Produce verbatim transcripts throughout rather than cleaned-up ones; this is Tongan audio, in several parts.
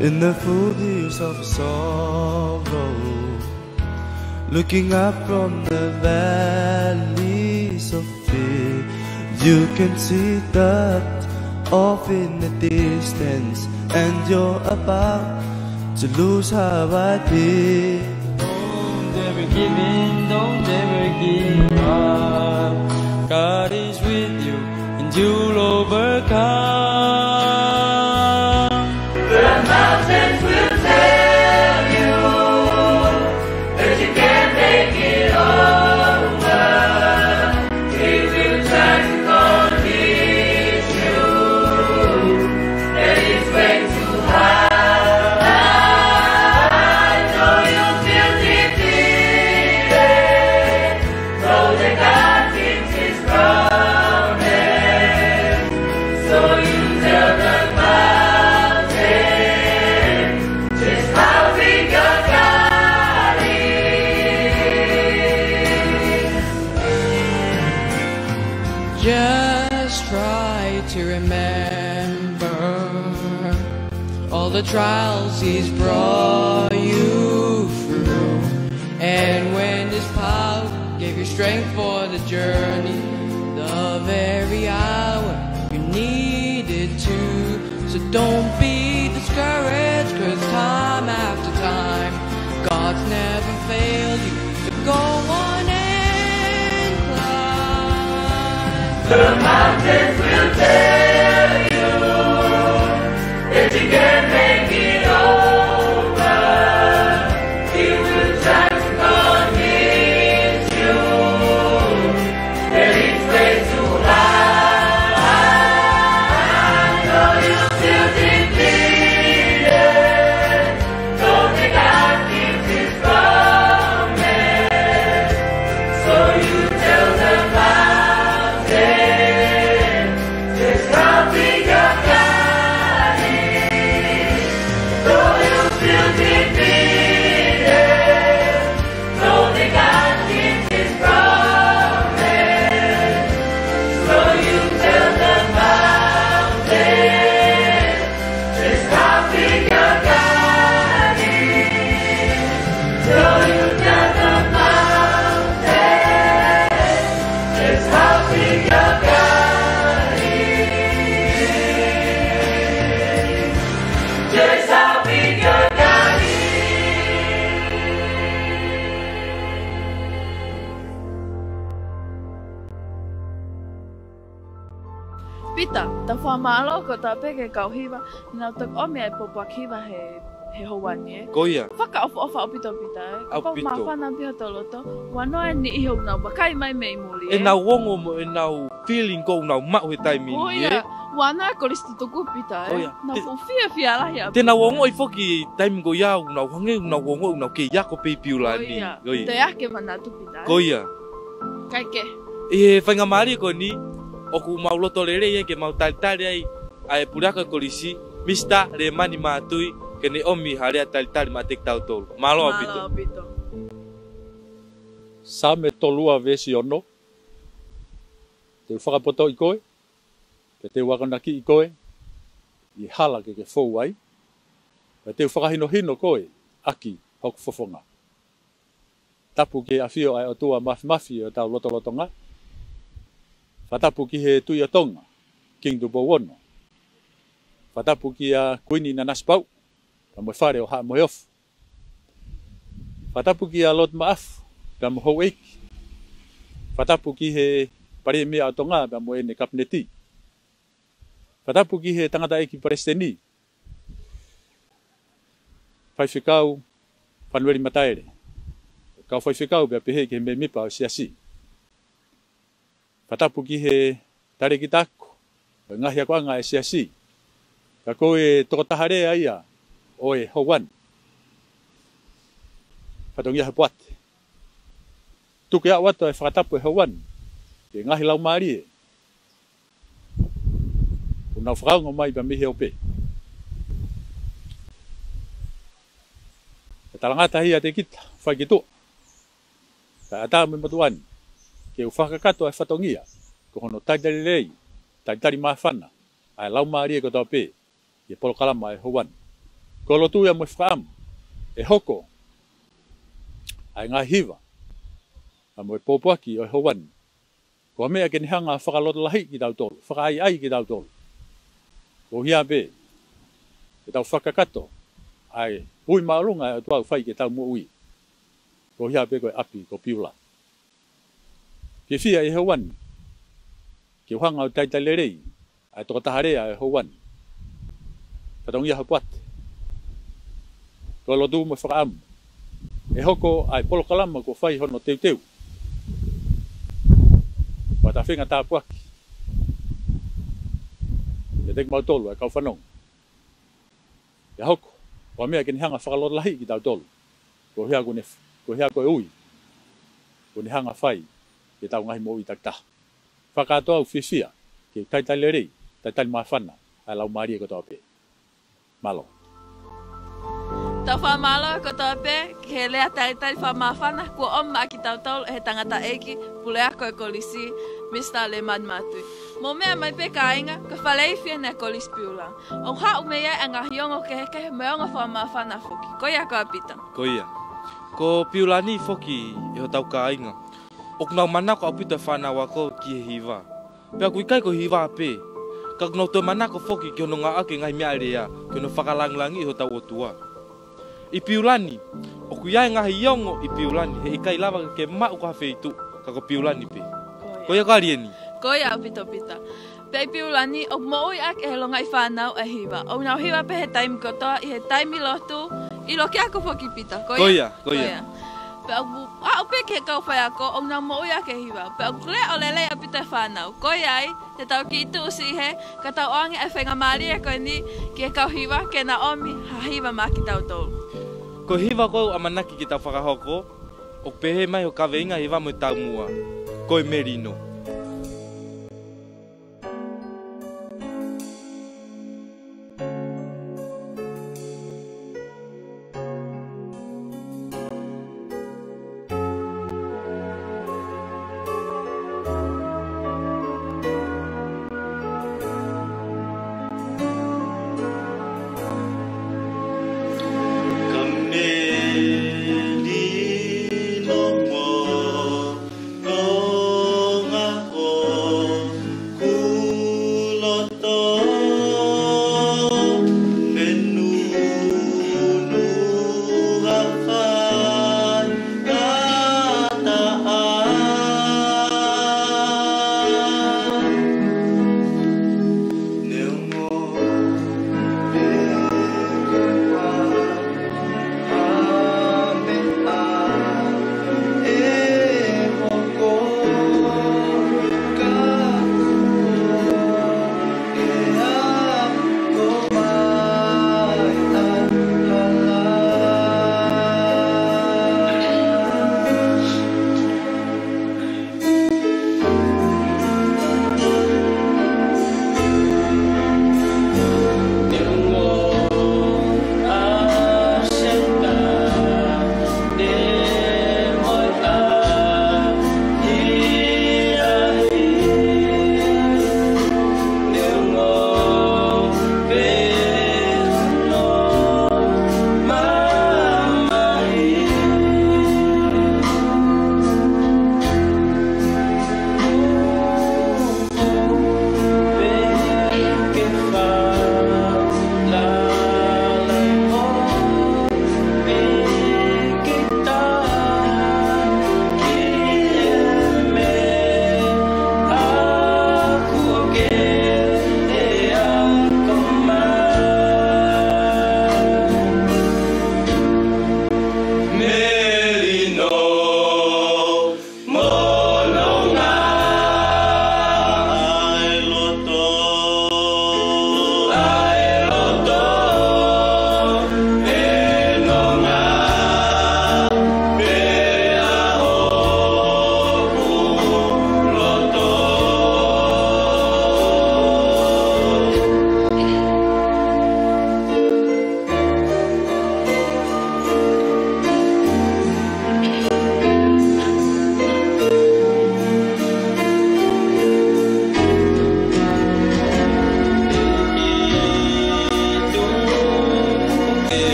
In the foothills of sorrow, looking up from the valleys of fear, you can see that off in the distance, and you're about to lose how I feel. Don't ever give in, don't ever give up. God is with you, and you'll overcome. The mountains will tell you that you can't make it over. They will try to convince you that it's way too high. I know you feel defeated, though the God keeps his promise. So you tell the mountain just how big your God is. Just try to remember all the trials he's brought you through. And when his power gave you strength for the journey, the very hour you needed to. So don't be discouraged, 'cause time after time, God's never failed you. So go on and climb. The mountains will tell you that you can't make it over. He will try to convince you that it's way too high. I know you feel defeated, though the God keeps his promise. So you tell the mountain just how big your God is. Though you feel defeated, though the God keeps his promise. So you tell the mountain just how big your God is. So you tell the mountain just how big your God is. Just how big your God is. Pita, tau fakamālō kotoa pē ki he kau hiva, naʻa nau toki ʻomi ʻa e pōpoaki hiva he, he houa ni, ē? Ko ia. Fakaʻofoʻofa ʻaupito, Pita, ē? Kapau ʻoku māfana pē hoto loto, ʻoua naʻa ʻi ai ha niʻihi ʻoku nau vakai mai mei muli, ē? ʻEnau ongo mo ʻenau feeling ʻoku nau maʻu he taimi ni, ē? Ko ia. ʻOua naʻa e kolisi tutuku, Pita, ē? Ko ia. Nau fuʻu fiefia lahi ʻaupito. Te nau ongoʻi foki taimi ko ia ʻoku nau hangē ʻoku nau ongoʻi ʻoku nau kei ako pē ʻi Piula ni. Ko ia. Ko ia. Toe ake manatu, Pita, ē? Ko ia. Kae kehe, ʻi he faingamālie ko eni, ʻoku mau loto lelei ai ke mau talitali ai ʻa e puleako kolisi, Misitā Lēmani Mātui, ke ne ʻomi ha lea talitali maʻa kitautolu. Mālō ʻaupito. Mālō ʻaupito. Saame tolu ua veesi ono. Te u fakapotoʻi koe, pea te u akonakiʻi koe ʻi he hala ke ke fou ai, pea te u fakahinohino koe ʻaki hoku fofonga. Tapu ki he ʻafio ʻa e ʻOtua Māfimafi ʻi hotau lotolotonga. Fakatapu ki he Tuʻi ʻo Tonga, Kingi Tupou Ono. Fakatapu kia Kuini Nanasipauʻu, pea mo e Fale ʻo Haʻa Moheofo. Fakatapu kia Lord Maʻafu, pea mo houʻeiki. Fakatapu ki he Palēmia ʻo Tonga, pea mo ʻene Kapineti. Fakatapu ki he Tangataʻeiki Palesiteni, Faifekau Fanueli Mataele, kau faifekau pea pehē ki he mēmipa ʻo e Siasi. Fakatapu ki he talēkita ako ʻo e ngaahi akoʻanga ʻa e Siasi. Ka ko e tokotaha lea ia ʻo e houa ni, Fatongia Hapoate. Tuku ke aʻu atu ʻa e fakatapu ʻo e houa ni ki he ngaahi laumālie ʻoku nau fakaongo mai pea mei he ope. Ke talangata ʻiate kita, fai ki tuʻa, kae ʻatā mo e motuʻa ni ke u fakakakato ʻa e fatongia ko hono talitali lelei, talitali māfana ʻa e laumālie kotoa pē ʻi he polokalama ʻo e houa ni. Ko e lotu ia mo e fakaʻamu ʻe hoko ʻa e ngaahi hiva, ʻa mo e pōpoaki ʻo e houa ni, ko ha meʻa ke ne hanga ʻo fakalotolahiʻi kitautolu, fakaʻaiʻai kitautolu. Ko ia pē ke tau fakakakato ʻa e ui māʻolunga ʻa e ʻOtua ʻoku fai ke tau moʻui. Ko ia pē ko e ʻapi ko Piula. Fiefia ʻi he houa ni ke u hanga ʻo talitali lelei ʻa e tokotaha lea ʻo e houa ni, Fatongia Hapuate. Ko e lotu mo e fakaʻamu ʻe hoko ʻa e polokalama kuo fai hono teuteu. Fakatafinga tāpuaki kiate kimautolu ʻa e kau fanongo. ʻE hoko ko ha meʻa ke ne hanga ʻo fakalotolahiʻi kitautolu. Ko ia ko ʻene, ko ia ko e ui kuo ne hanga ʻo fai ki heʻetau ngaahi moʻui takitaha. Fakakātoa ʻoku fiefia ke u talitali lelei, talitali māfana ʻa e laumālie kotoa pē. Mālō. Tau fakamālō kotoa pē ki he lea talitali fakamāfana kuo ʻomai maʻa kitautolu ʻe he tangataʻeiki puleako ʻo e kolisi, Misa Lemani Matui. Mou meʻa mai pē kāinga, ko e fale ifi eni ʻa e Kolisi Piula. ʻOku haʻu mei ai ʻa e ngaahi ongo kehekehe mo e ongo fakamāfana foki. Ko ia ko ā Pita? Ko ia. Ko Piula ni foki ʻe hotau kāinga, ʻoku nau manako ʻaupito e fānau ako ki he hiva. Pea ʻoku ʻikai ko e hiva pē, ka ʻoku nau toe manako foki ki hono ngāueʻaki e ngaahi meʻalea ki hono fakalangilangiʻi hotau ʻOtua. ʻI Piula ni, ʻoku ʻi ai e ngaahi ongo ʻi Piula ni, heʻikai lava ke maʻu ki ha feituʻu, ka ko Piula ni pē. Ko ia. Ko ia ko ā Lieni? Ko ia ʻaupito Pita. Pea ʻi Piula ni, ʻoku moʻui ʻaki ʻe he longaʻi fānau ʻa e hiva. ʻOku nau hiva pē he taimi kotoa, ʻi he taimi lotu, ʻi loki ako foki Pita. Ko ia? Ko ia, ko ia. Ko ia. Pea ʻoku aʻu pē ki he kau faiako, ʻoku nau moʻui ʻaki e hiva. Pea ʻoku leʻo lelei ʻaupito e fānau. Ko ia ai, te tau kiʻi tuʻu siʻi hē, ka tau ʻoange ʻa e faingamālie ko eni ki he kau hiva, ke na ʻomi ha hiva maʻa kitautolu. Ko e hiva ko ē ʻoku ʻamanaki ke tau fakahoko, ʻoku pehē mai hono kaveinga hiva mo e taumuʻa, ko e Melino.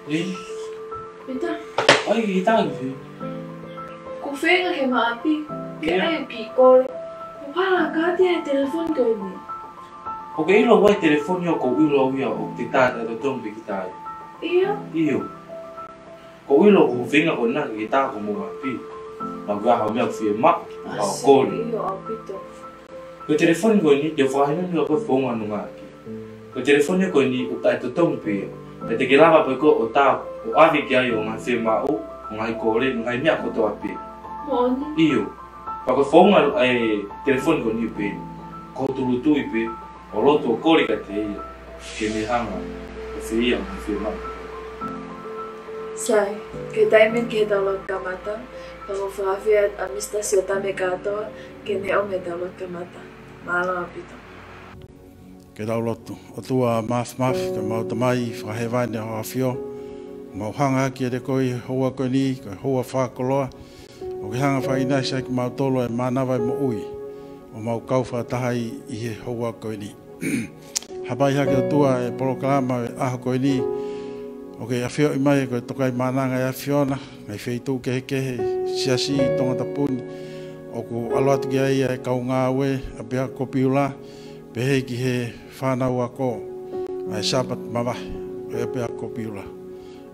ʻEi. Pita. ʻAi, ki tahi. Ko e feinga ke maʻu ʻapi. Ke ʻai ki kole. Ko e pala kāti e telefoni ko eni. ʻOku ke ʻilo ʻa e telefoni ʻoku ou ʻilo au ia ʻoku te tā taʻetotongi pē ki tahi. ʻIo. ʻIo. ʻOku ou ʻilo ʻoku feinga ko ena ke tā ko mo ʻapi. Naʻa ku ʻaho meʻa fie maʻu. ʻA kole. ʻIo, ʻaupito. Ko e telefoni ko eni, te u fakahinohino ʻa koe founga nungaki. Ko e telefoni ko eni ʻoku taʻetotongi pē ia. Pea te ke lava pē koe ʻo tā, ʻo ʻave ki ai ʻo ngaahi fiemaʻu, ʻo ngaahi kole, ʻo ngaahi meʻa kotoa pē. Moʻoni. ʻIo. Pea ko e founga e telefoni ko eni pē. Ko e tūʻulutui pē, ʻo lotu ʻo kole kiate ia. Ke ne hanga, ʻo fai ia, ʻo fai ia. Sai, ko e taimi eni ke tau lotu kamata, pea ʻoku ou fakaafeʻi ʻa Misa Siotame kātoa, ke ne ʻomi ʻetau lotu kamata. Mālō ʻaupito. Ke tau lotu. ʻOtua Māfimafi, ko ʻemau Tamai Fakahēvani ʻa hoʻo ʻAfio, mau hanga ʻaki ʻiate koe ʻi he houa ko eni, ko e houa fakakoloa, ʻoku ke hanga ʻo fakaʻinasi ʻaki kimautolu ʻa e mānava ʻo e moʻui, ʻo mau kau fakataha ʻi he houa ko eni. Hapai hake ʻOtua e polokalama ʻo e ʻaho ko eni, ʻoku ke ʻafioʻi mai ko e Tokaimaʻananga ʻa e ʻAfiona, ngaahi feituʻu kehekehe, siasi ʻi Tongatapu ni, ʻoku ʻalu atu ki ai ʻa e kau ngāue ʻa e ʻapiako Piula, pehē ki he fānau ako, ʻa e Sāpate mavahe, ʻa e ʻapiako Piula.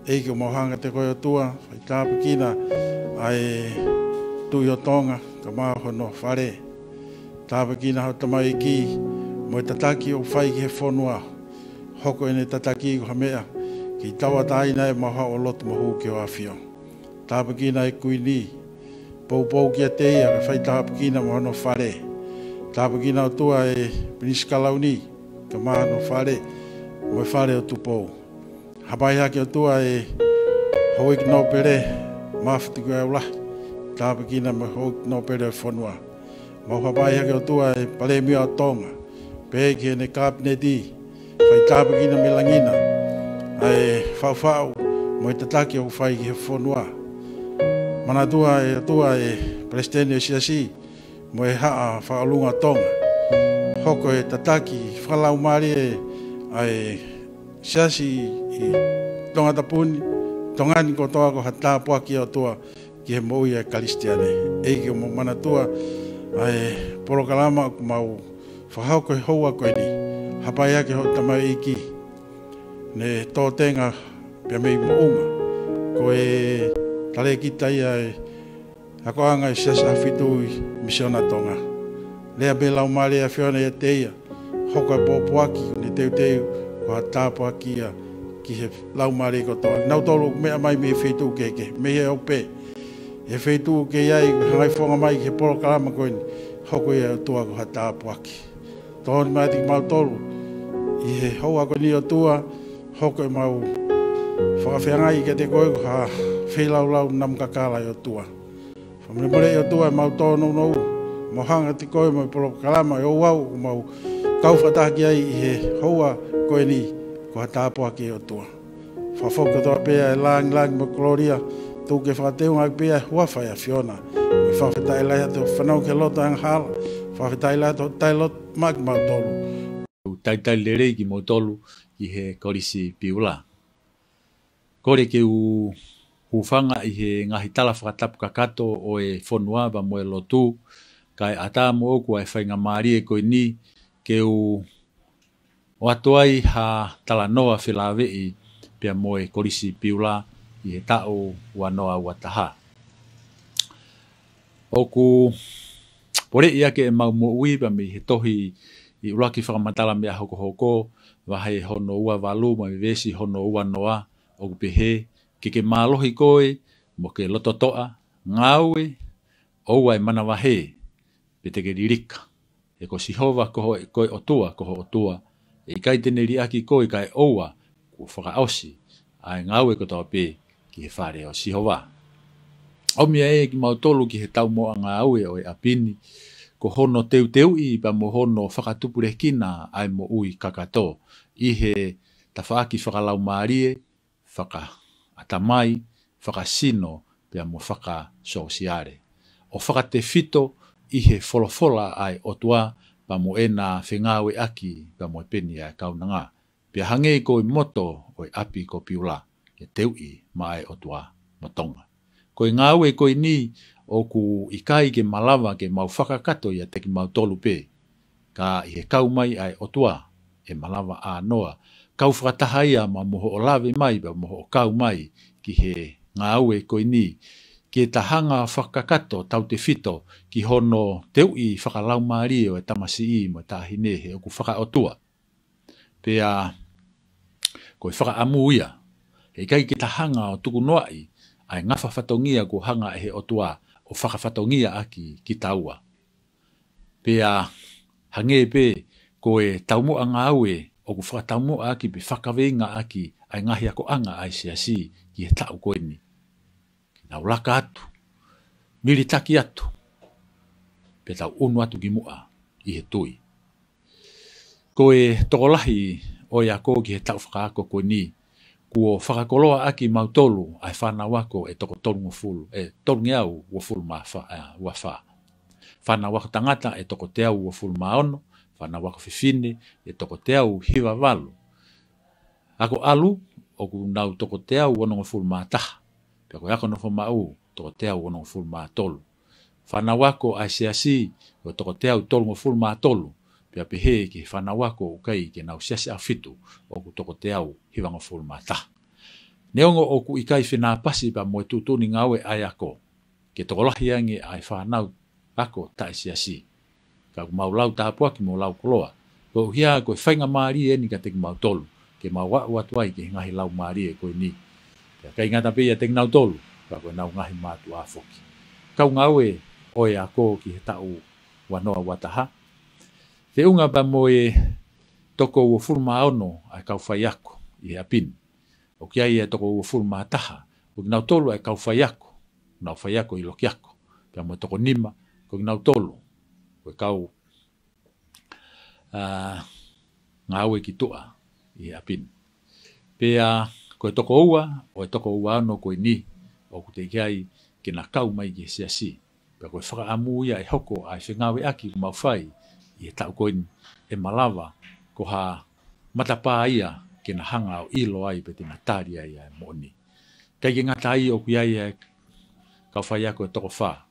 ʻEiki, ʻoku mau hanga ʻiate koe ʻOtua, fai tāpuekina ʻa e Tuʻi ʻo Tonga, kae ʻumaʻā hono fale. Tāpuekina ho tamaiki, mo e tataki ʻoku fai ki he fonua. Hoko ʻene tataki ko ha meʻa, ke tauʻatāina ʻemau haʻu ʻo lotu mo hū ki hoʻo ʻAfio. Tāpuekina e Kuini, poupou kiate ia, kae fai tāpuekina mo hono fale. Tāpuekina ʻOtua e Pilinisi Kalauni, kae ʻumaʻā hono fale, mo e fale ʻo Tupou. Hapai hake ʻOtua e houʻeiki nōpele, Mafi Tukuʻeau Lahi, tāpuekina mo e houʻeiki nōpele ʻo e fonua. Mau hapai hake ʻOtua e Palēmia ʻo Tonga, pehē ki heʻene Kapineti, fai tāpuekina mei langi na, ʻa e faʻufaʻu mo e tataki ʻoku fai ki he fonua. Manatua ʻe ʻOtua e Palesiteni ʻo e Siasi, mo e Haʻa Fakaʻolunga ʻo Tonga. Hoko e tataki fakalaumālie ʻa e Siasi ʻi Tongatapu ni, Tonga ni kotoa ko ha tāpuaki ʻa e ʻOtua ki he moʻui ʻa e Kalisitiane. ʻEiki, ʻoku mau manatua ʻa e polokalama ʻoku mau fakahoko he houa ko eni. Hapai hake ho tamaiki, ne tō tenga pea mei Moʻunga. Ko e talēkita ia ʻo e akoʻanga ʻo e Siasi ʻAhofitu ʻi he Misiona ʻo Tonga. Lea mei he Laumālie ʻo e ʻAfiona ʻiate ia, hoko e pōpoaki, ʻoku ne teuteu ko ha tāpuaki ia ki he laumālie kotoa. Kinautolu ʻoku meʻa mai mei he feituʻu kehekehe, mei he ʻope. ʻI he feituʻu ʻoku ke ʻi ai, ko e hanga ʻo fofonga mai ki he polokalama ko eni, hoko ia ʻe ʻOtua ko ha tāpuaki. Tokoni mai atu kimautolu ʻi he houa ko eni ʻOtua, hoko ʻemau fakafeangai kiate koe ko ha feilaulau namu kakala ʻe ʻOtua. Fakamolemole ʻe ʻOtua ʻemau tōnounou, mau hanga ʻiate koe mo e polokalama ʻe ouau ʻoku mau kau fakataha ki ai ʻi he houa ko eni, ko ha tāpuaki ʻe ʻOtua. Fakafoki kotoa pē ʻa e lāngilangi mo e kolōlia, tuku ke fakateunga ʻaki pē ʻa e huafa ʻo e ʻAfiona. Mo e fakafetaʻi lahi atu fanau ki he loto angahala, fakafetaʻi lahi atu ʻo taʻeloto maʻa kimautolu. ʻOku talitali lelei kimoutolu ki he Kolisi Piula. Kole ke u hūfanga ʻi he ngaahi tala fakatapu kakato ʻo e fonua pea mo e lotu, kae ʻatā moʻoku ʻa e faingamālie ko eni ke u ʻoatu ai ha talanoa felāveʻi pea mo e Kolisi Piula ʻi he taʻu ua noa ua taha. ʻOku poleʻi ʻaki ʻemau moʻui pea mei he tohi ʻi ʻUluaki Fakamatala Meʻa Hokohoko, vahe hono ua valu mo e veesi hono ua noa, ʻoku pehē, ke ke mālohi koe, mo ke lototoʻa, ngāue, ʻoua ʻe manavahē, pe te ke lilika. He ko Sihova ko ho, ko e ʻOtua, ko ho ʻOtua, ʻe ʻikai te ne liʻaki koe kae ʻoua kuo fakaʻosi ʻa e ngāue kotoa pē ki he fale ʻo Sihova. ʻOmi ʻe kimautolu ki he taumuʻa ngāue ʻo e ʻapi ni, ko hono teuteuʻi pea mo hono fakatupulekina ʻa e moʻui kakato, ʻi he tafaʻaki fakalaumālie, fakaʻatamai, fakasino, pea mo fakasōsiale. ʻO fakatefito ʻi he folofola ʻa e ʻOtua pea mo ʻena fengāueʻaki pea mo e peni ʻa e kaunanga. Pea hangē ko e moto ʻo e ʻapi ko Piula. ke teuʻi maʻa e ʻOtua mo Tonga. Ko e ngāue ko eni ʻoku ʻikai ke malava ke mau fakakakato ʻiate kimautolu pē, ka ʻi he kau mai ʻa e ʻOtua, ʻe malava ʻānoa, kau fakataha ia maʻa mo hoʻo lave mai pea mo hoʻo kau mai ki he ngāue ko eni, ke ta hanga fakakakato tautefito ki hono teuʻi fakalaumālie ʻo e tamasiʻi mo e taʻahine he ʻoku fakaʻotua. Pea ko e fakaʻamu ia, heʻikai ke ta hanga ʻo tukunoaʻi ʻa e ngafa fatongia kuo hanga ʻe he ʻOtua ʻo fakafatongiaʻaki kitaua. Pea hangē pē ko e taumuʻa ngāue ʻoku fakataumuʻaʻaki pe fakaveingaʻaki ʻa e ngaahi akoʻanga ʻa e siasi ki he taʻu ko eni, ke tau laka atu, vilitaki atu, pea tau ʻunu atu ki muʻa ʻi he tui. Ko e tokolahi ʻo e ako ki he taʻu fakaako ko eni, kuo fakakoloaʻaki mautolu ʻa e fānau ako ʻe toko tolungofulu, ʻe tolungeau uofulu mā fā, ʻa, ua fā. Fānau ako tangata ʻe toko teau uofulu mā ono, fānau ako fefine ʻe toko teau hiva valu. Ako ʻalu ʻoku nau toko teau onongofulu mā taha. Pea ko e ako nofo maʻu, toko teau onongofulu mā tolu. Fānau ako ʻa e siasi, ʻo toko teau tolungofulu mā tolu. Pea pehē ki he fānau ako ʻoku ʻikai ke nau siasi ʻafitu, ʻoku toko teau hivangofulu mā taha. Neongo ʻoku ʻikai fenāpasi pea mo e tuʻutuʻuni ngāue ʻa e ako ke tokolahi ange ʻa e fānau ako taʻesiasi, ka ʻoku mau lau tāpuaki mo lau koloa koeʻuhi ko e faingamālie eni kiate kimautolu ke mau aʻu atu ai ki he ngaahi laumālie ko eni. Pea ʻikai ngata pē ʻiate kinautolu, ka ko ʻenau ngaahi mātuʻa foki. Kau ngāue ʻo e ako ki he taʻu ua noa ua taha, feʻunga pea mo e toko uofulu mā ono ʻa e kau faiako ʻi he ʻapi ni. ʻOku ʻi ai e toko uofulu mā taha, ko kinautolu ʻa e kau faiako, nau faiako ʻi lokiako, pea mo e toko nima, ko kinautolu ko e kau, ʻa, ngāue ki tuʻa ʻi he ʻapi ni. Pea ko e toko ua ʻo e toko ua ono ko eni, ʻoku teʻeki ai ke na kau mai ki he siasi. Pea ko e fakaʻamu ia ʻe hoko ʻa e fengāueʻaki ʻoku mau fai ʻi he taʻu ko eni, ʻe malava ko ha matapā ia ke na hanga ʻo ʻilo ai pe te na tali ai ʻa e moʻoni. ʻIkai ke ngata ai, ʻoku ʻi ai ʻa e kau faiako ʻe toko fā.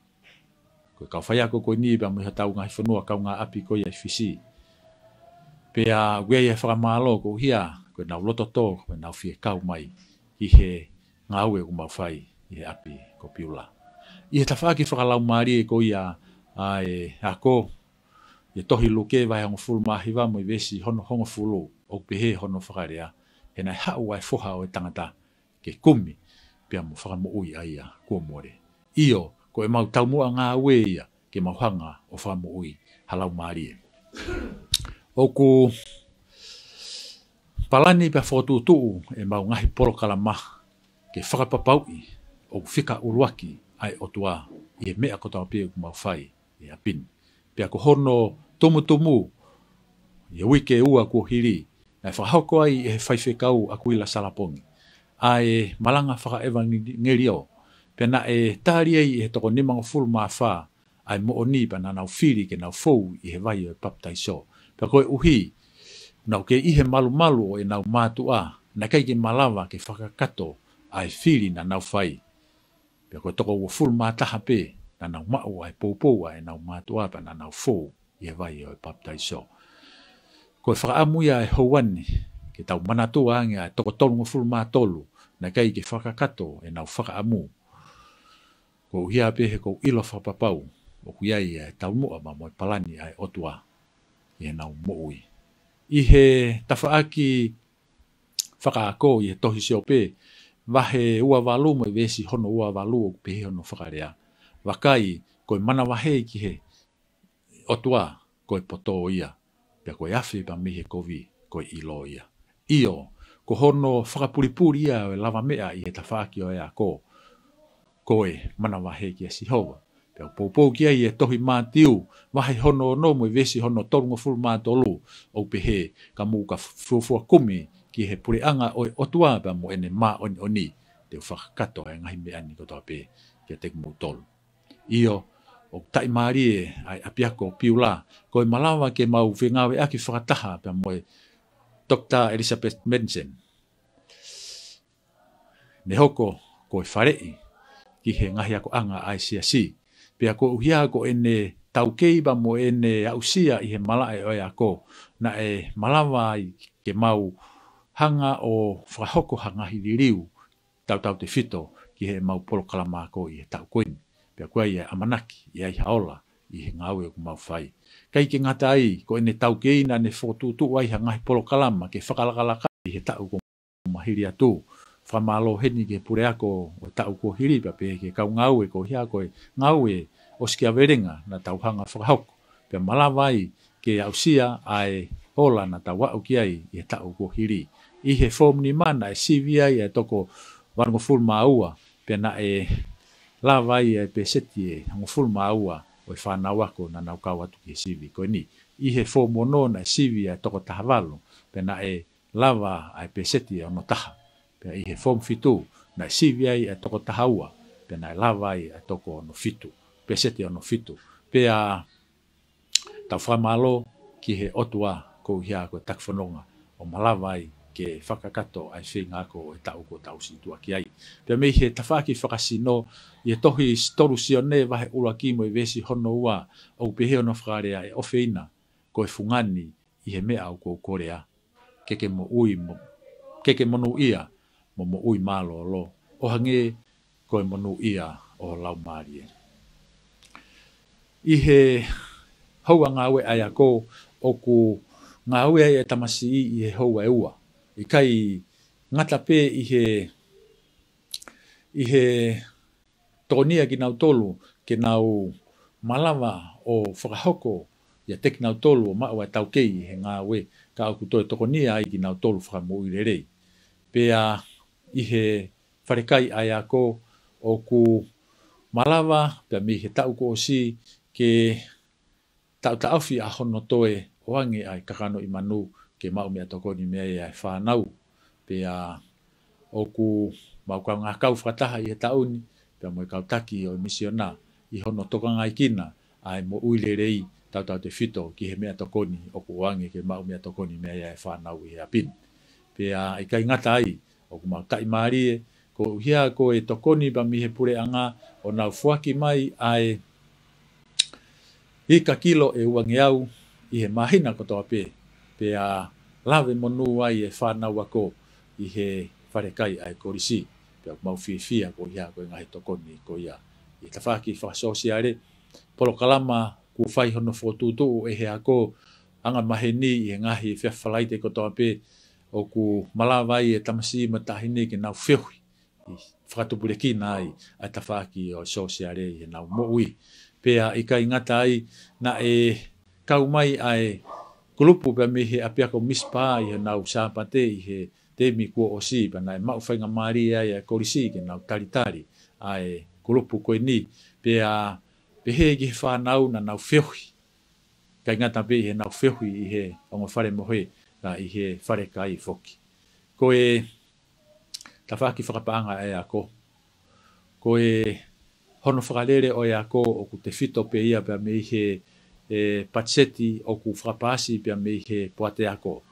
Ko e kau faiako ko eni pea mo e hotau ngaahi fonua kaungāʻapi ko ia ʻi Fisi. Pea ʻoku ʻi ai ʻa e fakamālō koeʻuhi ko ʻenau loto tō, ko ʻenau fie kau mai ʻi he ngāue ʻoku mau fai ʻi he ʻapi ko Piula. ʻI he tafaʻaki fakalaumālie ko ia ʻa e ako, ʻi he tohi Luke vahe hongofulu mā hiva mo e veesi hono hongofulu, ʻoku pehē hono fakalea: He naʻe haʻu ʻa e Foha ʻo e Tangata ke kumi pea mo fakamoʻui ʻa ia kuo mole. ʻIo, ko ʻemau taumuʻa ngāue ia ke mau hanga ʻo fakamoʻui ha laumālie. ʻOku palani pea fokotuʻutuʻu ʻemau ngaahi polokalama ke fakapapauʻi ʻoku fika ʻuluaki ʻa e ʻOtua ʻi he meʻa kotoa pē ʻoku mau fai ʻi he ʻapi ni. Pea ko hono tumutumu, ʻi he uike ua kuo hili, naʻe fakahoko ai ʻe he faifekau ʻAkuila Salapongi ʻa e malanga fakaʻevangeliō, pea naʻe tali ai ʻe he toko nimangofulu mā fā ʻa e moʻoni pea naʻa nau fili ke nau fou ʻi he vai ʻo e papitaiso. Pea koeʻuhi naʻa nau kei ʻi he malumalu ʻo ʻenau mātuʻa, naʻe ʻikai ke malava ke fakakakato ʻa e fili naʻa nau fai. Pea ko e toko uofulu mā taha pē naʻa nau maʻu ʻa e poupou ʻa ʻenau mātuʻa pea naʻa nau fou ʻi he vai ʻo e papitaiso. Ko e fakaʻamu ia ʻa e houa ni ke tau manatua ange ʻa e toko tolungofulu mā tolu naʻe ʻikai ke fakakakato ʻenau fakaʻamu. Koeʻuhi pē he ʻoku ou ʻilo fakapapau ʻoku ʻi ai ʻa e taumuʻa pea mo e palani ʻa e ʻOtua ʻi heʻenau moʻui. ʻI he tafaʻaki fakaako ʻi he tohi Siope vahe ua valu mo e veesi hono ua valu, ʻoku pehē hono fakalea: Vakai, ko e manavahē ki he ʻOtua ko e poto ia, pea ko e afe pea mei he kovi ko e ʻilo ia. ʻIo, ko hono fakapulipuli ia ʻo e lavameʻa ʻi he tafaʻaki ʻo e ako, ko e manavahē kia Sihova. Pea ʻoku poupou ki ai ʻa e tohi Mātiu vahe hono ono mo e veesi hono tolungofulu mā tolu, ʻoku pehē: Ka mou ka fuofua kumi ki he puleʻanga ʻo e ʻOtua pea mo ʻene māʻoniʻoni, te u fakakakato ʻa e ngaahi meʻa ni kotoa pē kiate kimoutolu. ʻIo, ʻoku taʻimālie ʻa e ʻapiako Piula, ko e malava ke mau fengāueʻaki fakataha pea mo e Doctor Elizabeth Manson. ne hoko ko e faleʻi ki he ngaahi akoʻanga ʻa e siasi. Pea koeʻuhi ko ʻene taukei pea mo ʻene aʻusia ʻi he malaʻe ʻo e ako, naʻe malava ai ke mau hanga ʻo fakahoko ha ngaahi liliu tautautefito ki heʻemau polokalama ako ʻi he taʻu ko eni. Pea ko ia e ʻamanaki ʻe ʻi ai ha ola ʻi he ngāue ʻoku mau fai. ʻIkai ke ngata ai, ko ʻene taukei naʻa ne fokotuʻutuʻu ai ha ngaahi polokalama ke fakalakalaka ʻi he taʻu kuo mahili atu. Fakamālō heni ki he puleako ʻo e taʻu kuo hili pea pehē ki he kau ngāue koeʻuhi ko e ngāue ʻosikiavelenga naʻa tau hanga fakahoko. Pea malava ai ke aʻusia ʻa e ola naʻa tau aʻu ki ai ʻi he taʻu kuo hili. ʻI he foomu nima naʻe sivi ai ʻa e toko valungofulu mā ua, pea naʻe lava ai ʻa e peseti ʻe hongofulu mā ua ʻo e fānau ako naʻa nau kau atu ki he sivi ko eni. ʻI he foomu ono naʻe sivi ʻa e toko taha valu, pea naʻe lava ʻa e peseti ʻe ono taha. Pea ʻi he foomu fitu naʻe sivi ai ʻa e toko taha ua, pea naʻe lava ai ʻa e toko ono fitu, peseti ono fitu. Pea tau fakamālō ki he ʻOtua koeʻuhi ko e taki fononga ʻo malava ai ke fakakakato ʻa e feinga ako ʻo e taʻu kuo tau situʻa ki ai. Pea mei he tafaʻaki fakasino, ʻi he tohi Tolu Sione vahe ʻuluaki mo e veesi hono ua, ʻoku pehē hono fakalea: ʻE ʻofeina ko e fungani ʻi he meʻa ʻoku ou kolea, ke ke moʻui mo, ke ke monūʻia mo moʻui mālōlō, ʻo hangē ko e monūʻia ʻo ho laumālie. ʻI he houa ngāue ʻa e ako, ʻoku ngāue ai e tamasiʻi ʻi he houa ʻe ua. ʻIkai ngata pē ʻi he, ʻi he tokonia kinautolu ke nau malava ʻo fakahoko ʻiate kinautolu ʻo maʻu ʻa e taukei ʻi he ngāue, ka ʻoku toe tokonia ai kinautolu fakamoʻui lelei. Pea ʻi he falekai ʻa e ako, ʻoku malava pea mei he taʻu kuo ʻosi ke taʻotaʻofi ʻa hono toe ʻoange ʻa e kakano ʻi manu ke maʻu meʻatokoni mei ai ʻa e fānau. Pea ʻoku mau kaungā kau fakataha ʻi he taʻu ni pea mo e kau taki ʻo e misiona ʻi hono tokangaekina ʻa e moʻui lelei tautautefito ki he meʻatokoni ʻoku ʻoange ke maʻu meʻatokoni mei ai ʻa e fānau ʻi he ʻapi ni. Pea ʻikai ngata ai, ʻoku mau taʻimālie koeʻuhi ko e tokoni pea mei he puleʻanga ʻo nau foaki mai ʻa e ika kilo ʻe uangeau ʻi he māhina kotoa pē, pea lave monū ai e fānau ako ʻi he falekai ʻa e kolisi. Pea ʻoku mau fiefia koeʻuhi ko e ngaahi tokoni ko ia. ʻI he tafaʻaki fakasōsiale, polokalama kuo fai hono fokotuʻutuʻu ʻe he ako angamaheni ʻi he ngaahi efiafi Falaite kotoa pē, ʻoku malava ai e tamasiʻi mo e taʻahine ke nau feohi ʻi he fakatupulekina ai ʻa e tafaʻaki ʻo e sōsiale ʻi heʻenau moʻui. Pea ʻikai ngata ai, naʻe kau mai ʻa e kulupu pea mei he ʻapiako Mizpah ʻi heʻenau Sāpate ʻi he temi kuo ʻosi, pea naʻe maʻu faingamālie ai ʻa e kolisi ke nau talitali ʻa e kulupu ko eni. Pea pehē ki he fānau naʻa nau feohi, ʻikai ngata pē ʻi heʻenau feohi ʻi he ongo fale mohe, ka ʻi he falekai foki. Ko e tafaʻaki fakapaʻanga ʻa e ako, ko e hono fakalele ʻo e ako ʻoku tefito pē ia pea mei he, e, patiseti ʻoku fakapaasi pea mei he poate ako.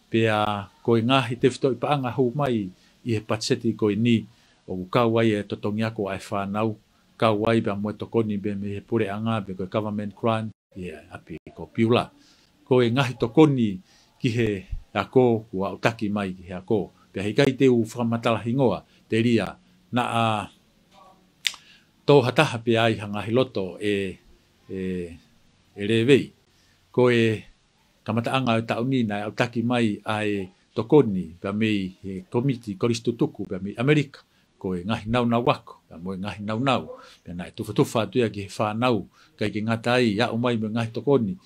Pea ko e ngaahi tefitoʻi paʻanga hū mai ʻi he patiseti ko eni, ʻoku kau ai e totongi ako ʻa e fānau, kau ai pea mo e tokoni pea mei he puleʻanga pe ko e government grant ʻi he ʻapi ko Piula. Ko e ngaahi tokoni ki he ako kuo aʻutaki mai ki he ako. Pea heʻikai te u fakamatala hingoa, telia naʻa tō ha taha pea ʻi ai ha ngaahi loto ʻe, ʻe, ʻe lēvei. Ko e kamataʻanga ʻo e taʻu ni naʻe aʻutaki mai ʻa e tokoni pea mei he Kōmiti Kolisi Tutuku pea mei ʻAmelika, ko e ngaahi naunau ako pea mo e ngaahi naunau. Pea naʻe tufatufa atu ia ki he fānau, ʻikai ke ngata ai, aʻu mai mo e ngaahi tokoni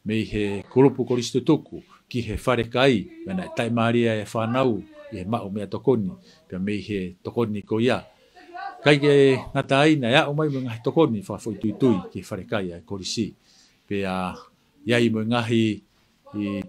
mei he kulupu kolisi tutuku ki he falekai, pea naʻe taʻimālie e fānau ʻi he maʻu meʻatokoni pea mei he tokoni ko ia. ʻIkai ke ngata ai, naʻe aʻu mai mo e ngaahi tokoni fakafoʻituitui ki he falekai ʻa e kolisi. Pea ʻi ai mo e ngaahi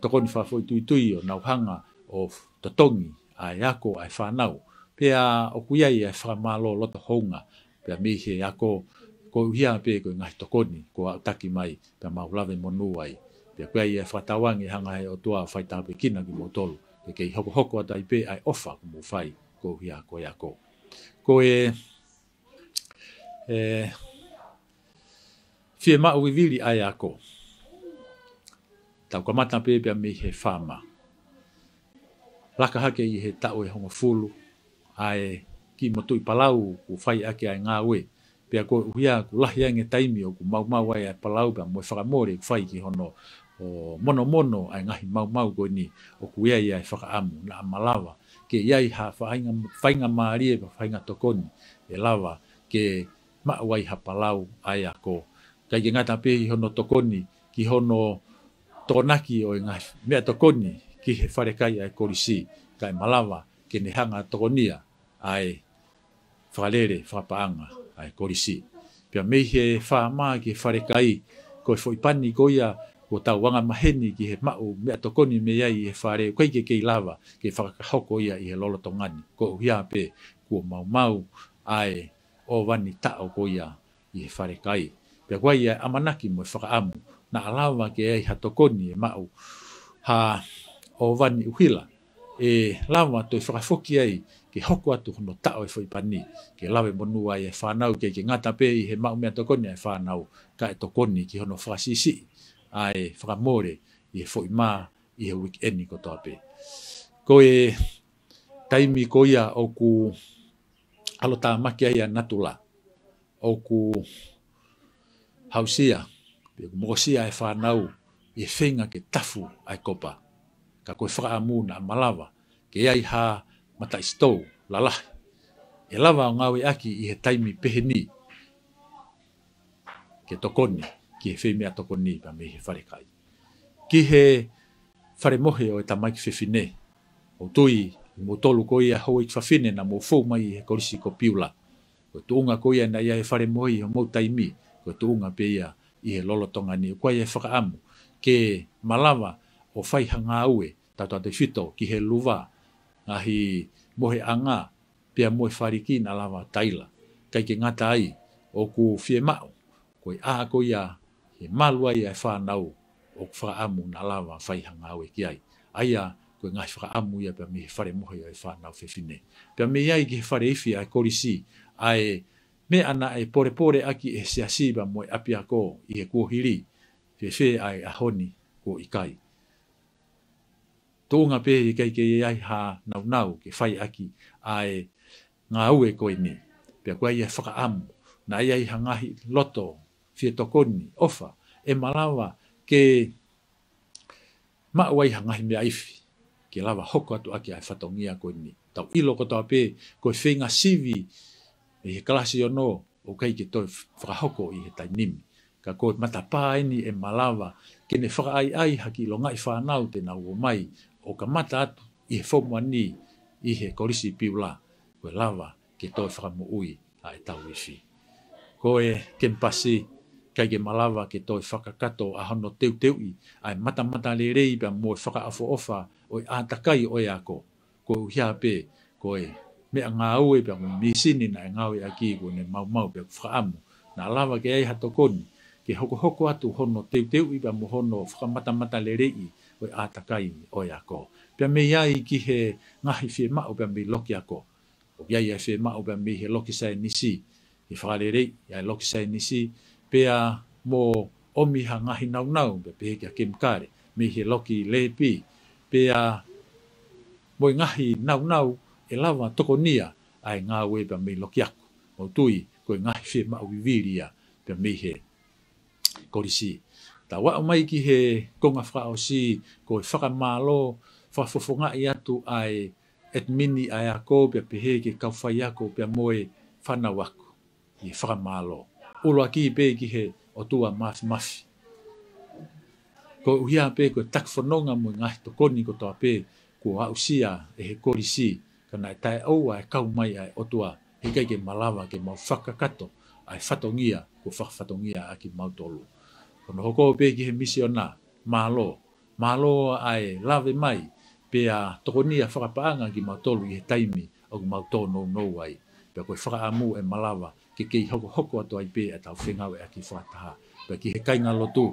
tokoni fakafoʻituitui ʻo nau hanga ʻo totongi ʻa e ako ʻa e fānau. Pea ʻoku ʻi ai e fakamālō loto hounga pea mei he ako, koeʻuhi pē ko e ngaahi tokoni kuo aʻutaki mai pea mau lave monū ai. Pea ko ia e fakatauange hanga he ʻOtua ʻo faitāpuekina kimoutolu, ke kei hokohoko atu ai pē ʻa e ʻofa kuo mou fai koeʻuhi ko e ako. Ko e, e, fiemaʻu vivili ʻa e ako. Tau kamata pē pea mei he fā mā. Laka hake ʻi he taʻu ʻe hongofulu ʻa e kiʻi motuʻi palau kuo fai ʻaki ʻa e ngāue. Pea koeʻuhi ʻoku lahi ange taimi ʻoku maumau ai ʻa e palau pea mo e fakamole ʻoku fai ki hono ʻo monomono ʻa e ngaahi maumau ko eni, ʻoku ʻi ai ʻa e fakaʻamu naʻa malava ke ʻi ai ha faʻahinga, faingamālie pe faʻahinga tokoni ʻe lava ke maʻu ai ha palau ʻa e ako. ʻIkai ke ngata pē ʻi hono tokoni ki hono tokonaki ʻo e ngaahi meʻatokoni ki he falekai ʻa e kolisi, kae malava ke ne hanga tokonia ʻa e fakalele fakapaʻanga ʻa e kolisi. Pea mei he fā mā ki he falekai, ko e foʻi pani ko ia kuo tau angamaheni ki he maʻu meʻatokoni mei ai ʻi he fale, ʻoku ʻikai ke kei lava ke fakahoko ia ʻi he lolotonga ni. Koeʻuhi pē kuo maumau ʻa e ʻōvani taʻo ko ia ʻi he falekai. Pea ko ia ʻa e ʻamanaki mo e fakaʻamu naʻa lava ke ʻi ai ha tokoni ʻe maʻu, ha ʻōvani ʻuhila ʻe lava toe fakafoki ai ke hoko atu hono taʻo e foʻi pani, ke lave monū ai e fānau, ʻikai ke ngata pē ʻi he maʻu meʻatokoni ʻa e fānau, kae tokoni ki hono fakasiʻisiʻi ʻa e fakamole ʻi he foʻi mā ʻi he uikeʻeni kotoa pē. Ko e taimi ko ia ʻoku ʻalotāmaki ai ʻa natula, ʻoku hausia pe ʻoku mokosia e fānau ʻi he feinga ke tafu ʻa e kopa. Ka ko e fakaʻamu naʻa malava ke ʻi ai ha mataʻisitou lalahi ʻe lava ʻo ngāueʻaki ʻi he taimi pehē ni ke tokoni ki he fai meʻatokoni pea mei he falekai. Ki he falemohe ʻo e tamaiki fefine, ʻoku ou tui ʻa moutolu ko ia houʻeiki fafine naʻa mou fou mai ʻi he kolisi ko Piula, ko e tuʻunga ko ia naʻe ʻi ai e falemohe ʻi homou taimi, ko e tuʻunga pē ia ʻi he lolotonga ni. ʻOku ʻi ai e fakaʻamu ke malava ʻo fai ha ngāue tautautefito ki he luva, ngaahi moheʻanga, pea mo e faliki naʻa lava taila. ʻIkai ke ngata ai, ʻoku fiemaʻu ko e ʻā ko ia ʻe malu ai ʻa e fānau, ʻoku fakaʻamu naʻa lava fai ha ngāue ki ai. ʻA ia ko e ngaahi fakaʻamu ia pea mei he falemohe ʻo e fānau fefine. Pea mei ai ki he fale ifi ʻa e kolisi, ʻa e meʻa naʻe polepole ʻaki ʻe he siasi pea mo e ʻapiako ʻi he kuohili, fēfē ʻa e ʻaho ni? Kuo ʻikai. Tuʻunga pē ʻikai ke ʻi ai ha naunau ke fai ʻaki ʻa e ngāue ko eni. Pea ko ia ʻa e fakaʻamu naʻa ʻi ai ha ngaahi loto fie tokoni, ʻofa, ʻe malava ke maʻu ai ha ngaahi meʻa ifi ke lava hoko atu ʻaki ʻa e fatongia ko eni. Tau ʻilo kotoa pē ko e feinga sivi ʻi he kalasi ono ʻoku ʻikai ke toe fakahoko ʻi he taimi ni. Ka ko e matapā eni ʻe malava ke ne fakaʻaiʻai ha kiʻi longaʻi fānau te nau ōmai ʻo kamata atu ʻi he Form One ʻi he Kolisi Piula, ko e lava ke toe fakamoʻui ʻa e tau ifi. Ko e kemipasi ʻikai ke malava ke toe fakakakato ʻa hono teuteuʻi ʻa e matamatalelei pea mo e fakaʻofoʻofa ʻo e ʻātakai ʻo e ako. Koeʻuhi pē ko e meʻangāue pea mo e mīsini naʻe ngāueʻaki kuo ne maumau pea ʻoku fakaʻamu naʻa lava ke ʻi ai ha tokoni ke hokohoko atu hono teuteuʻi pea mo hono fakamatamatalelei ʻo e ʻātakai ʻo e ako. Pea mei ai ki he ngaahi fiemaʻu pea mei loki ako. ʻOku ʻi ai ʻa e fiemaʻu pea mei he loki saienisi, ke fakaleleiʻi ʻa e loki saienisi, pea mo ʻomi ha ngaahi naunau, pea pehē ki ha kemikale, mei he loki lēpi, pea mo e ngaahi naunau ʻe lava tokonia ʻa e ngāue pea mei loki ako. Mou tui, ko e ngaahi fiemaʻu vivili ia pea mei he kolisi. Tau aʻu mai ki he konga fakaʻosi, ko e fakamālō, fakafofongaʻi atu ʻa e ʻetimini ʻa e ako pea pehē ki he kau faiako pea mo e fānau ako. ʻI he fakamālō ʻuluaki pē ki he ʻOtua Māfimafi. Koeʻuhi pē ko e taki fononga mo e ngaahi tokoni kotoa pē kuo aʻusia ʻe he kolisi, ka naʻe taʻeʻoua ʻa e kau mai ʻa e ʻOtua, heʻikai ke malava ke mau fakakakato ʻa e fatongia kuo fakafatongia ʻaki kimautolu. Ko hono hoko pē ki he misiona, mālō, mālō ʻa e lave mai, pea tokonia fakapaʻanga kimautolu ʻi he taimi ʻoku mau tōnounou ai. Pea ko e fakaʻamu ʻe malava ke kei hokohoko atu ai pē ʻa e tau fengāueʻaki fakataha. Pea ki he kāingalotu,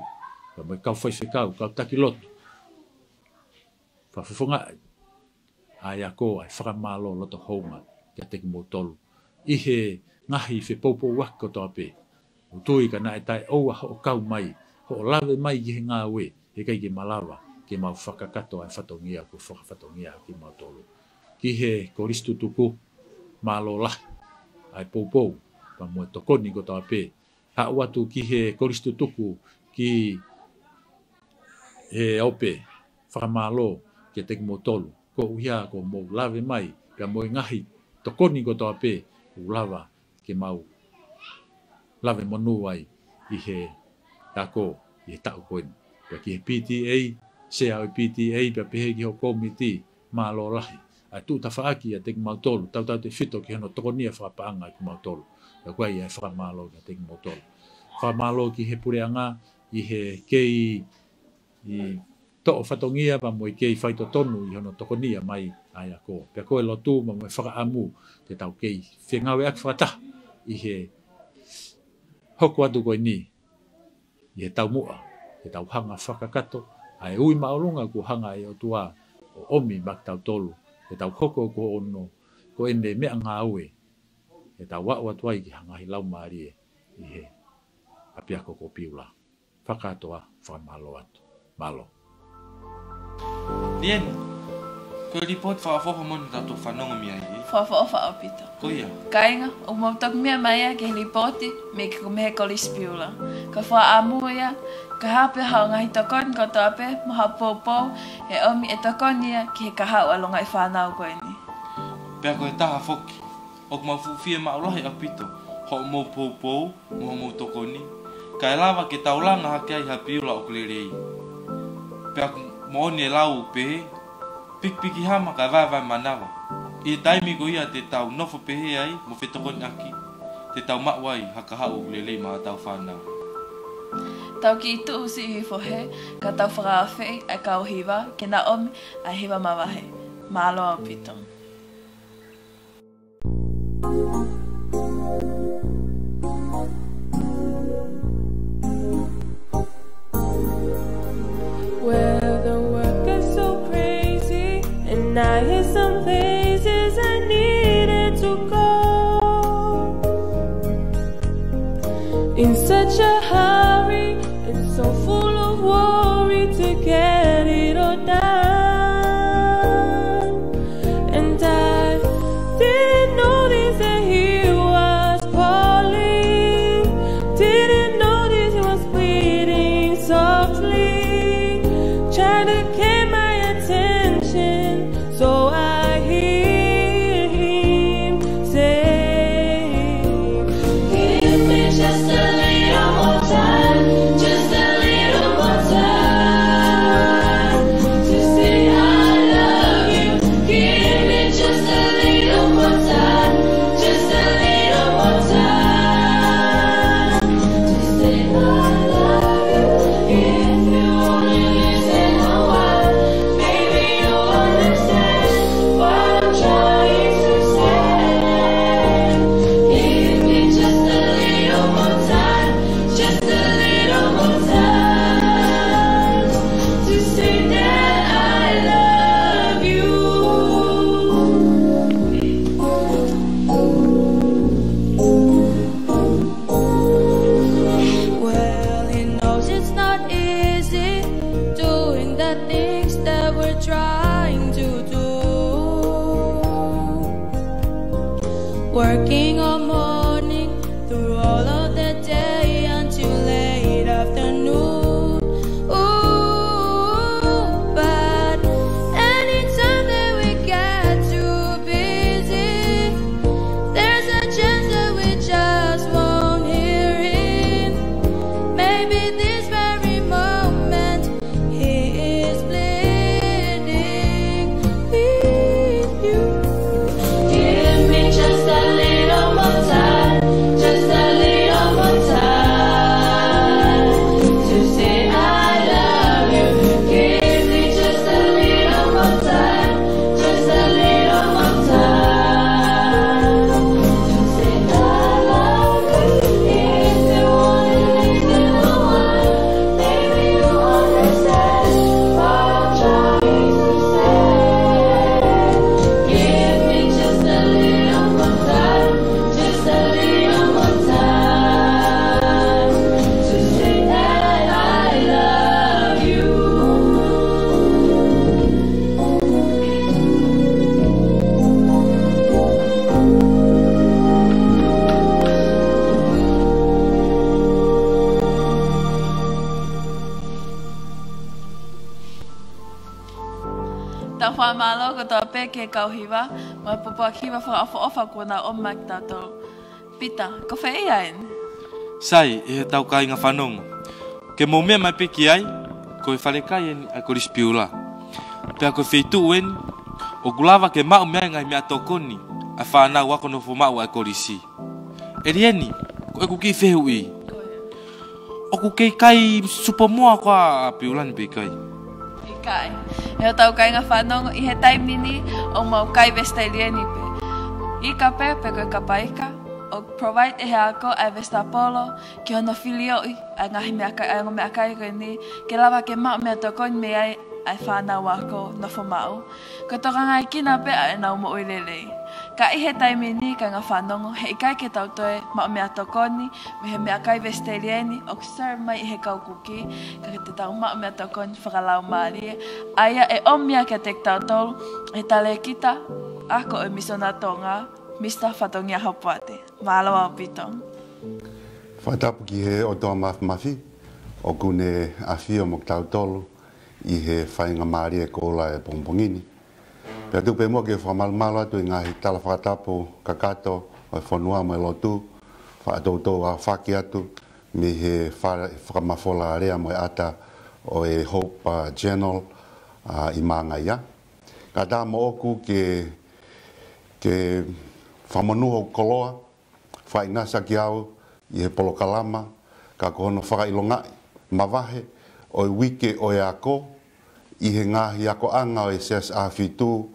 pea mo e kau faifekau, kau taki lotu, fakafofongaʻi ʻa e ako, ʻa e fakamālō loto houngaʻia kiate kimoutolu. ʻi he ngaahi fepoupouaki kotoa pē. ʻOku ou tui ka naʻe taʻeʻoua hoʻo kau mai, hoʻo lave mai ki he ngāue, heʻikai ke malava ke mau fakakakato ʻa e fatongia kuo fakafatongia kimautolu. Ki he kolisi tutuku, mālō lahi ʻa e poupou pea mo e tokoni kotoa pē. Haʻu atu ki he kolisi tutuku ki he ope, fakamālō kiate kimoutolu koeʻuhi ko hoʻomou lave mai pea mo e ngaahi tokoni kotoa pē ʻoku lava ke mau lave monū ai ʻi he ako ʻi he taʻu ko eni. Pea ki he P T A, sea ʻo e P T A, pea pehē ki hoʻo kōmiti, mālō lahi ʻa e tuʻu tafaʻaki ʻiate kimautolu, tautautefito ki hono tokonia fakapaʻanga kimautolu. Pea ko ia e fakamālō kiate kimoutolu. Fakamālō ki he puleʻanga ʻi he kei toʻo fatongia pea mo e kei faitotonu ʻi hono tokonia mai ʻa e ako. Pea ko e lotu pea mo e fakaʻamu ke tau kei fengāueʻaki fakataha ʻi he hoko atu ko eni ʻi he taumuʻa, ke tau hanga fakakakato ʻa e ui māʻolunga kuo hanga ʻe he ʻOtua ʻo ʻomi maʻa kitautolu, ke tau hoko ko hono, ko ʻene meʻangāue, ke tau aʻu atu ai ki he ngaahi laumālie ʻi he ʻapiako ko Piula. Fakakātoa, fakamālō atu. Mālō. Lieni, ko e lipooti fakaʻofoʻofa moʻoni naʻa tau fanongo mei ai, ē? Fakaʻofoʻofa ʻaupito. Ko ia. Kāinga, ʻoku mou toki meʻa mai ia ki he lipooti mei he, mei he Kolisi Piula. Ko e fakaʻamu ia, ka hā pē haʻo ngaahi tokoni kotoa pē, mo haʻo poupou, ʻe ʻomi ʻe tokoni ia ki he kahaʻu ʻa e longaʻi fānau ko eni. Pea ko e taha foki, ʻoku mau fuʻu fiemaʻu lahi ʻaupito hoʻomou poupou mo hoʻomou tokoni, kae lava ke tau langa hake ai ha Piula ʻoku lelei. Pea ʻoku moʻoni e lau ʻoku pehē, pikipiki hama kae vaevae manava. ʻI he taimi ko ia te tau nofo pehē ai mo fetokoniʻaki, te tau maʻu ai ha kahaʻu ʻoku lelei maʻa hotau fānau. Tau kiʻi tuʻu siʻi hifo hē, ka tau fakaafeʻi ʻa e kau hiva ke na ʻomi ʻa e hiva mavahe. Mālō ʻaupito. Well, the work is so crazy, and I had some places I needed to go. In such a hurry, and so full of worry to get it all done. And I didn't notice that he was calling. Didn't notice he was pleading softly, trying to get my attention. So I hear him say, "Give me just a little more time, just a little more time to say I love you. Give me just a little more time, just a little more time to say I love you. If you only listen a while, maybe you'll understand what I'm trying to say. Give me just a little more time, just a little more time to say that I love you." Well, he knows it's not easy doing the things that we're trying to do. Working all morning through all of the day until late afternoon. Ooh, but anytime that we get too busy, there's a chance that we just won't hear him. Maybe this very moment he is pleading with you. Give me just a little more kotoa pē ki he kau hiva, mo e pōpoaki hiva fakaʻofoʻofa kuo nau ʻomai kiate kitautolu. Pita, ko fē ia eni? Sai, ʻe hotau kāinga fanongo, ke mou meʻa mai pē ki ai, ko e falekai eni ʻa e Kolisi Piula. Pea ko e feituʻu eni ʻoku lava ke maʻu mei ai e ngaahi meʻatokoni ʻa e fānau ako nofo maʻu ʻa e kolisi. ʻElieni, ko ʻeku kiʻi fehuʻi. ʻOku kei kai supamoa koā ʻa Piula ni pe ʻikai? ʻIkai. ʻE hotau kāinga fanongo, ʻi he taimi ni ʻoku mau kai vesitelieni pē. Ika pē, pe ko e kapa ika, ʻoku provide ʻe he ako ʻa e vesitapolo ki hono filioʻi ʻa e ngaahi meʻakai, ʻa e ongo meʻakai ko eni, ke lava ke maʻu meʻatokoni mei ai ʻa e fānau ako nofo maʻu. Ko e tokangaekina pē ʻa ʻenau moʻui lelei. Ka ʻi he taimi ni, kāinga fanongo, he ʻikai ke tau toe maʻu meʻatokoni mei he meʻakai vesitelieni ʻoku serve mai ʻe he kau Kuki, ka ke te tau maʻu meʻatokoni fakalaumālie, ʻa ia ʻe ʻomi ia kiate kitautolu ʻe he talēkita ako ʻo e Misiona Tonga, Misa Fatongia Hopoate. Mālō ʻaupito. Fakatapu ki he ʻOtua Mafimafi ʻoku ne ʻafio mo kitautolu ʻi he faingamālie koula ʻo e pongipongi ni. Pea tuku pē muʻa ke fakamalumalu atu ʻi he ngaahi tala fakatapu kakato ʻo e fonua mo e lotu, fakaʻatoutou ʻo fakafeʻiloaki atu mei he fa-, fakamafola alea mo e ʻata ʻo e Hope, uh, Journal, uh, ʻi Māngaia. Kae ʻatā moʻoku ke, ke fakamonū hoku koloa, fakaʻinasi ʻaki au ʻi he polokalama, ka ko hono fakaʻilongaʻi mavahe ʻo e uike ʻo e ako ʻi he ngaahi akoʻanga ʻo e Siasi ʻAhofitu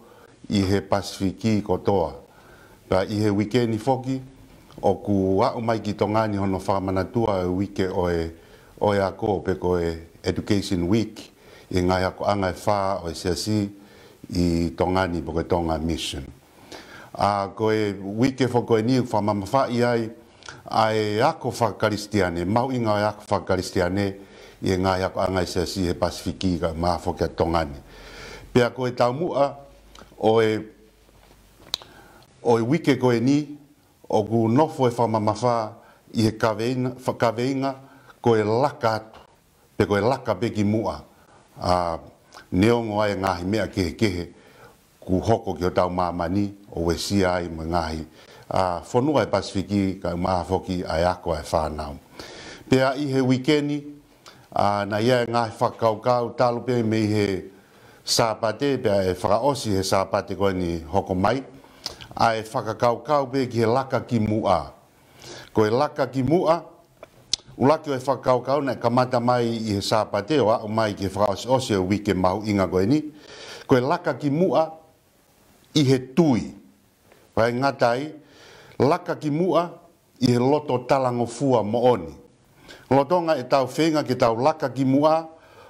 ʻi he Pasifiki kotoa. Pea ʻi he uike ni foki, ʻoku aʻu mai ki Tonga ni hono fakamanatua ʻo e uike ʻo e, ʻo e ako, pe ko e Education Week, ʻi he ngaahi akoʻanga ʻe fā ʻo e Siasi ʻi Tonga ni, pe ko e Tonga Mission. ʻA, ko e uike foki ko eni ʻoku fakamamafaʻi ai ʻa e ako fakakalisitiane, mahuʻinga ʻo e ako fakakalisitiane ʻi he ngaahi akoʻanga ʻa e Siasi he Pasifiki kae ʻumaʻā foki ʻa Tonga ni. Pea ko e taumuʻa ʻo e, ʻo e uike ko eni, ʻoku nofo e fakamamafa ʻi he kaveinga, fa-, kaveinga ko e laka atu, pe ko e laka pē ki muʻa, ʻa, neongo ʻa e ngaahi meʻa kehekehe kuo hoko ki hotau māmani ʻo uesia ai mo e ngaahi, ʻa, fonua ʻo e Pasifiki kae ʻumaʻā foki ʻa e ako ʻa e fānau. Pea ʻi he uike ni, ʻa, naʻe ʻi ai e ngaahi fakakaukau talu pē mei he Sāpate, pea ʻe fakaʻosi he Sāpate ko eni hoko mai, ʻa e fakakaukau pē ki he laka ki muʻa. Ko e laka ki muʻa, ʻuluaki ʻo e fakakaukau naʻe kamata mai ʻi he Sāpate ʻo aʻu mai ki he fakaʻosiʻosi ʻo e uike mahuʻinga ko eni, ko e laka ki muʻa ʻi he tui. Pea ʻikai ngata ai, laka ki muʻa ʻi he loto talangofua moʻoni. Lolotonga ʻetau feinga ke tau laka ki muʻa,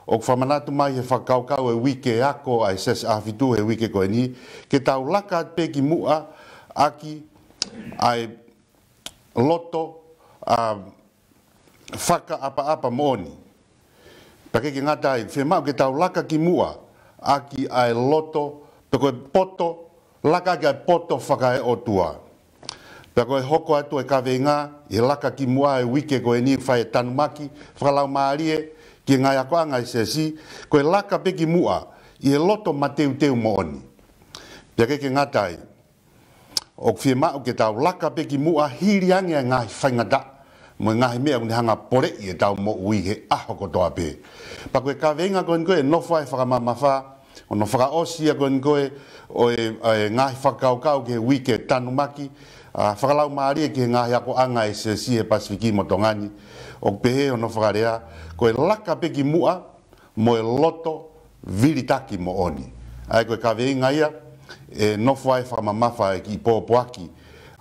ʻoku fakamanatu mai he fakakaukau ʻo e uike ako ʻa e Siasi ʻAhofitu he uike ko eni, ke tau laka pē ki muʻa ʻaki ʻa e loto, ʻa, fakaʻapaʻapa moʻoni. Pea ʻikai ke ngata ai, fiemaʻu ke tau laka ki muʻa ʻaki ʻa e loto, pe ko e poto, laka ʻaki ʻa e poto fakaeʻotua. Pea ko e hoko atu e kaveinga ʻi he laka ki muʻa ʻi he uike ko eni, fai e tanumaki fakalaumālie ki he ngaahi akoʻanga ʻa e Siasi, ko e laka pē ki muʻa ʻi he loto mateuteu moʻoni. Pea ʻikai ke ngata ai, ʻoku fiemaʻu ke tau laka pē ki muʻa hili ange ʻa e ngaahi faingataʻa mo e ngaahi meʻa ʻoku ne hanga ʻo poleʻi ʻetau moʻui he ʻaho kotoa pē. Pea ko e kaveinga ko eni ko ē ʻe nofo ai e fakamamafa, ʻo ne fakaʻosi ia ko eni ko ē ʻo e, ʻo e ngaahi fakakaukau ki he uike tanumaki, ʻa, fakalaumālie ki he ngaahi akoʻanga ʻa e Siasi he Pasifiki mo Tonga ni, ʻoku pehē hono fakalea, ko e laka pē ki muʻa mo e loto vilitaki moʻoni. ʻA ia ko e kaveinga ia ʻe nofo ai e fakamamafa ʻa e kiʻi pōpoaki,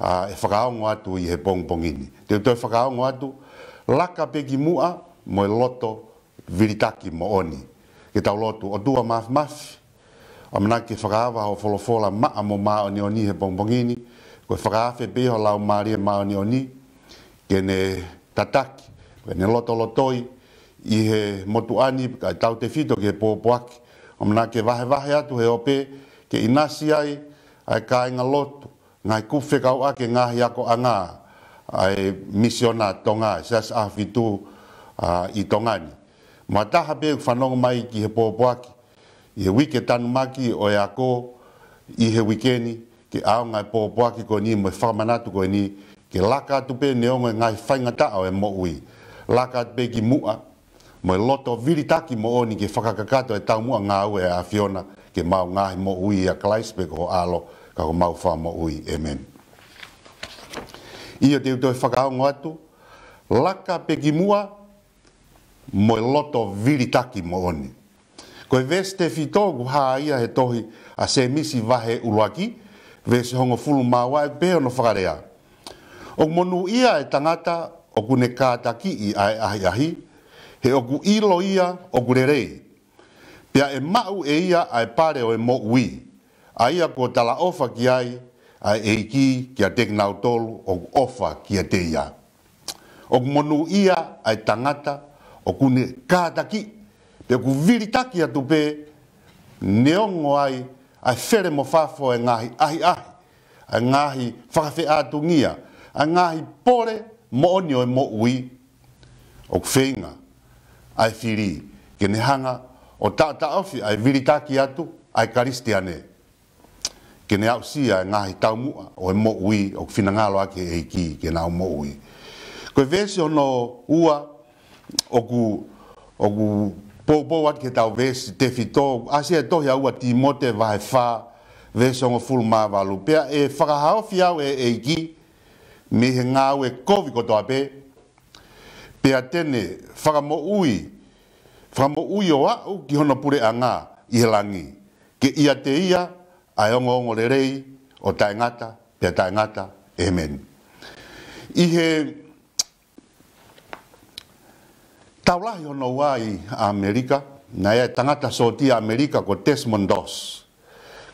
ʻa, ʻe fakaongo atu ʻi he pongipongi ni. Te u toe fakaongo atu, laka pē ki muʻa mo e loto vilitaki moʻoni. Ke tau lotu. ʻOtua Mafimafi, ʻamanaki ke fakaava hoʻo folofola maʻa mo māʻoniʻoni he pongipongi ni, ko e fakaafe pē ia ho Laumālie Māʻoniʻoni, ke ne tataki, ke ne lotolotoi ʻi he motuʻa ni, kae tautefito ki he pōpoaki. ʻAmanaki ke vahevahe atu he ope, ke ʻinasi ai ʻa e kāingalotu, ngaahi kupu fekauʻaki, ngaahi akoʻanga ʻa e Misiona Tonga, Siasi ʻAhofitu, ʻa, ʻi Tonga ni. Mo ha taha pē ʻoku fanongo mai ki he pōpoaki ʻi he uike tanumaki ʻo e ako, ʻi he uike ni, ke ʻaonga e pōpoaki ko eni mo e fakamanatu ko eni, ke laka atu pē neongo e ngaahi faingataʻa ʻo e moʻui. Laka atu pē ki muʻa, mo e loto vilitaki moʻoni ke fakakakato e taumuʻa ngāue ʻa e ʻAfiona, ke mau ngaohi moʻui ʻia Kalaisi pē ko ho ʻAlo, ka ko homau Fakamoʻui. ʻĒmeni. ʻIo, te u toe fakaongo atu, laka pē ki muʻa, mo e loto vilitaki moʻoni. Ko e veesi tefito ʻoku hā ia he tohi ʻa Sēmisi vahe ʻuluaki, veesi hongofulu mā ua, ʻoku pehē hono fakalea: ʻOku monūʻia e tangata ʻoku ne kātakiʻi ʻa e ʻahiʻahi, he ʻoku ʻilo ia ʻoku lelei, pea ʻe maʻu ʻe ia ʻa e pale ʻo e moʻui, ʻa ia kuo talaʻofa ki ai ʻa e ʻEiki kiate kinautolu ʻoku ʻofa kiate ia. ʻOku monūʻia ʻa e tangata ʻoku ne kātakiʻi, pe ʻoku vilitaki atu pē, neongo ai ʻa e fele mo fafo, ʻa e ngaahi ʻahiʻahi, ʻa e ngaahi fakafeʻātungia, ʻa e ngaahi pole moʻoni ʻo e moʻui, ʻoku feinga ʻa e fili ke ne hanga ʻo taʻotaʻofi ʻa e vilitaki atu ʻa e Kalisitiane, ke ne aʻusia e ngaahi taumuʻa ʻo e moʻui ʻoku finangalo ʻaki ʻe he ʻEiki ke nau moʻui. Ko e veesi hono ua ʻoku, ʻoku poupou atu ki heʻetau veesi tefito, ʻasi he tohi ʻa ua Tīmote vahe fā, veesi hongofulu mā valu: Pea ʻe fakahaofi au ʻe he ʻEiki mei he ngāue kovi kotoa pē, pea te ne fakamoʻui, fakamoʻui ʻo aʻu ki hono puleʻanga ʻi he langi, ke ʻiate ia ʻa e ongoongolelei ʻo taʻengata pea taʻengata. ʻĒmeni. ʻI he Tau Lahi hono Ua ʻi ʻAmelika, naʻe ʻi ai e tangata sōtia ʻAmelika ko Desmond Doss.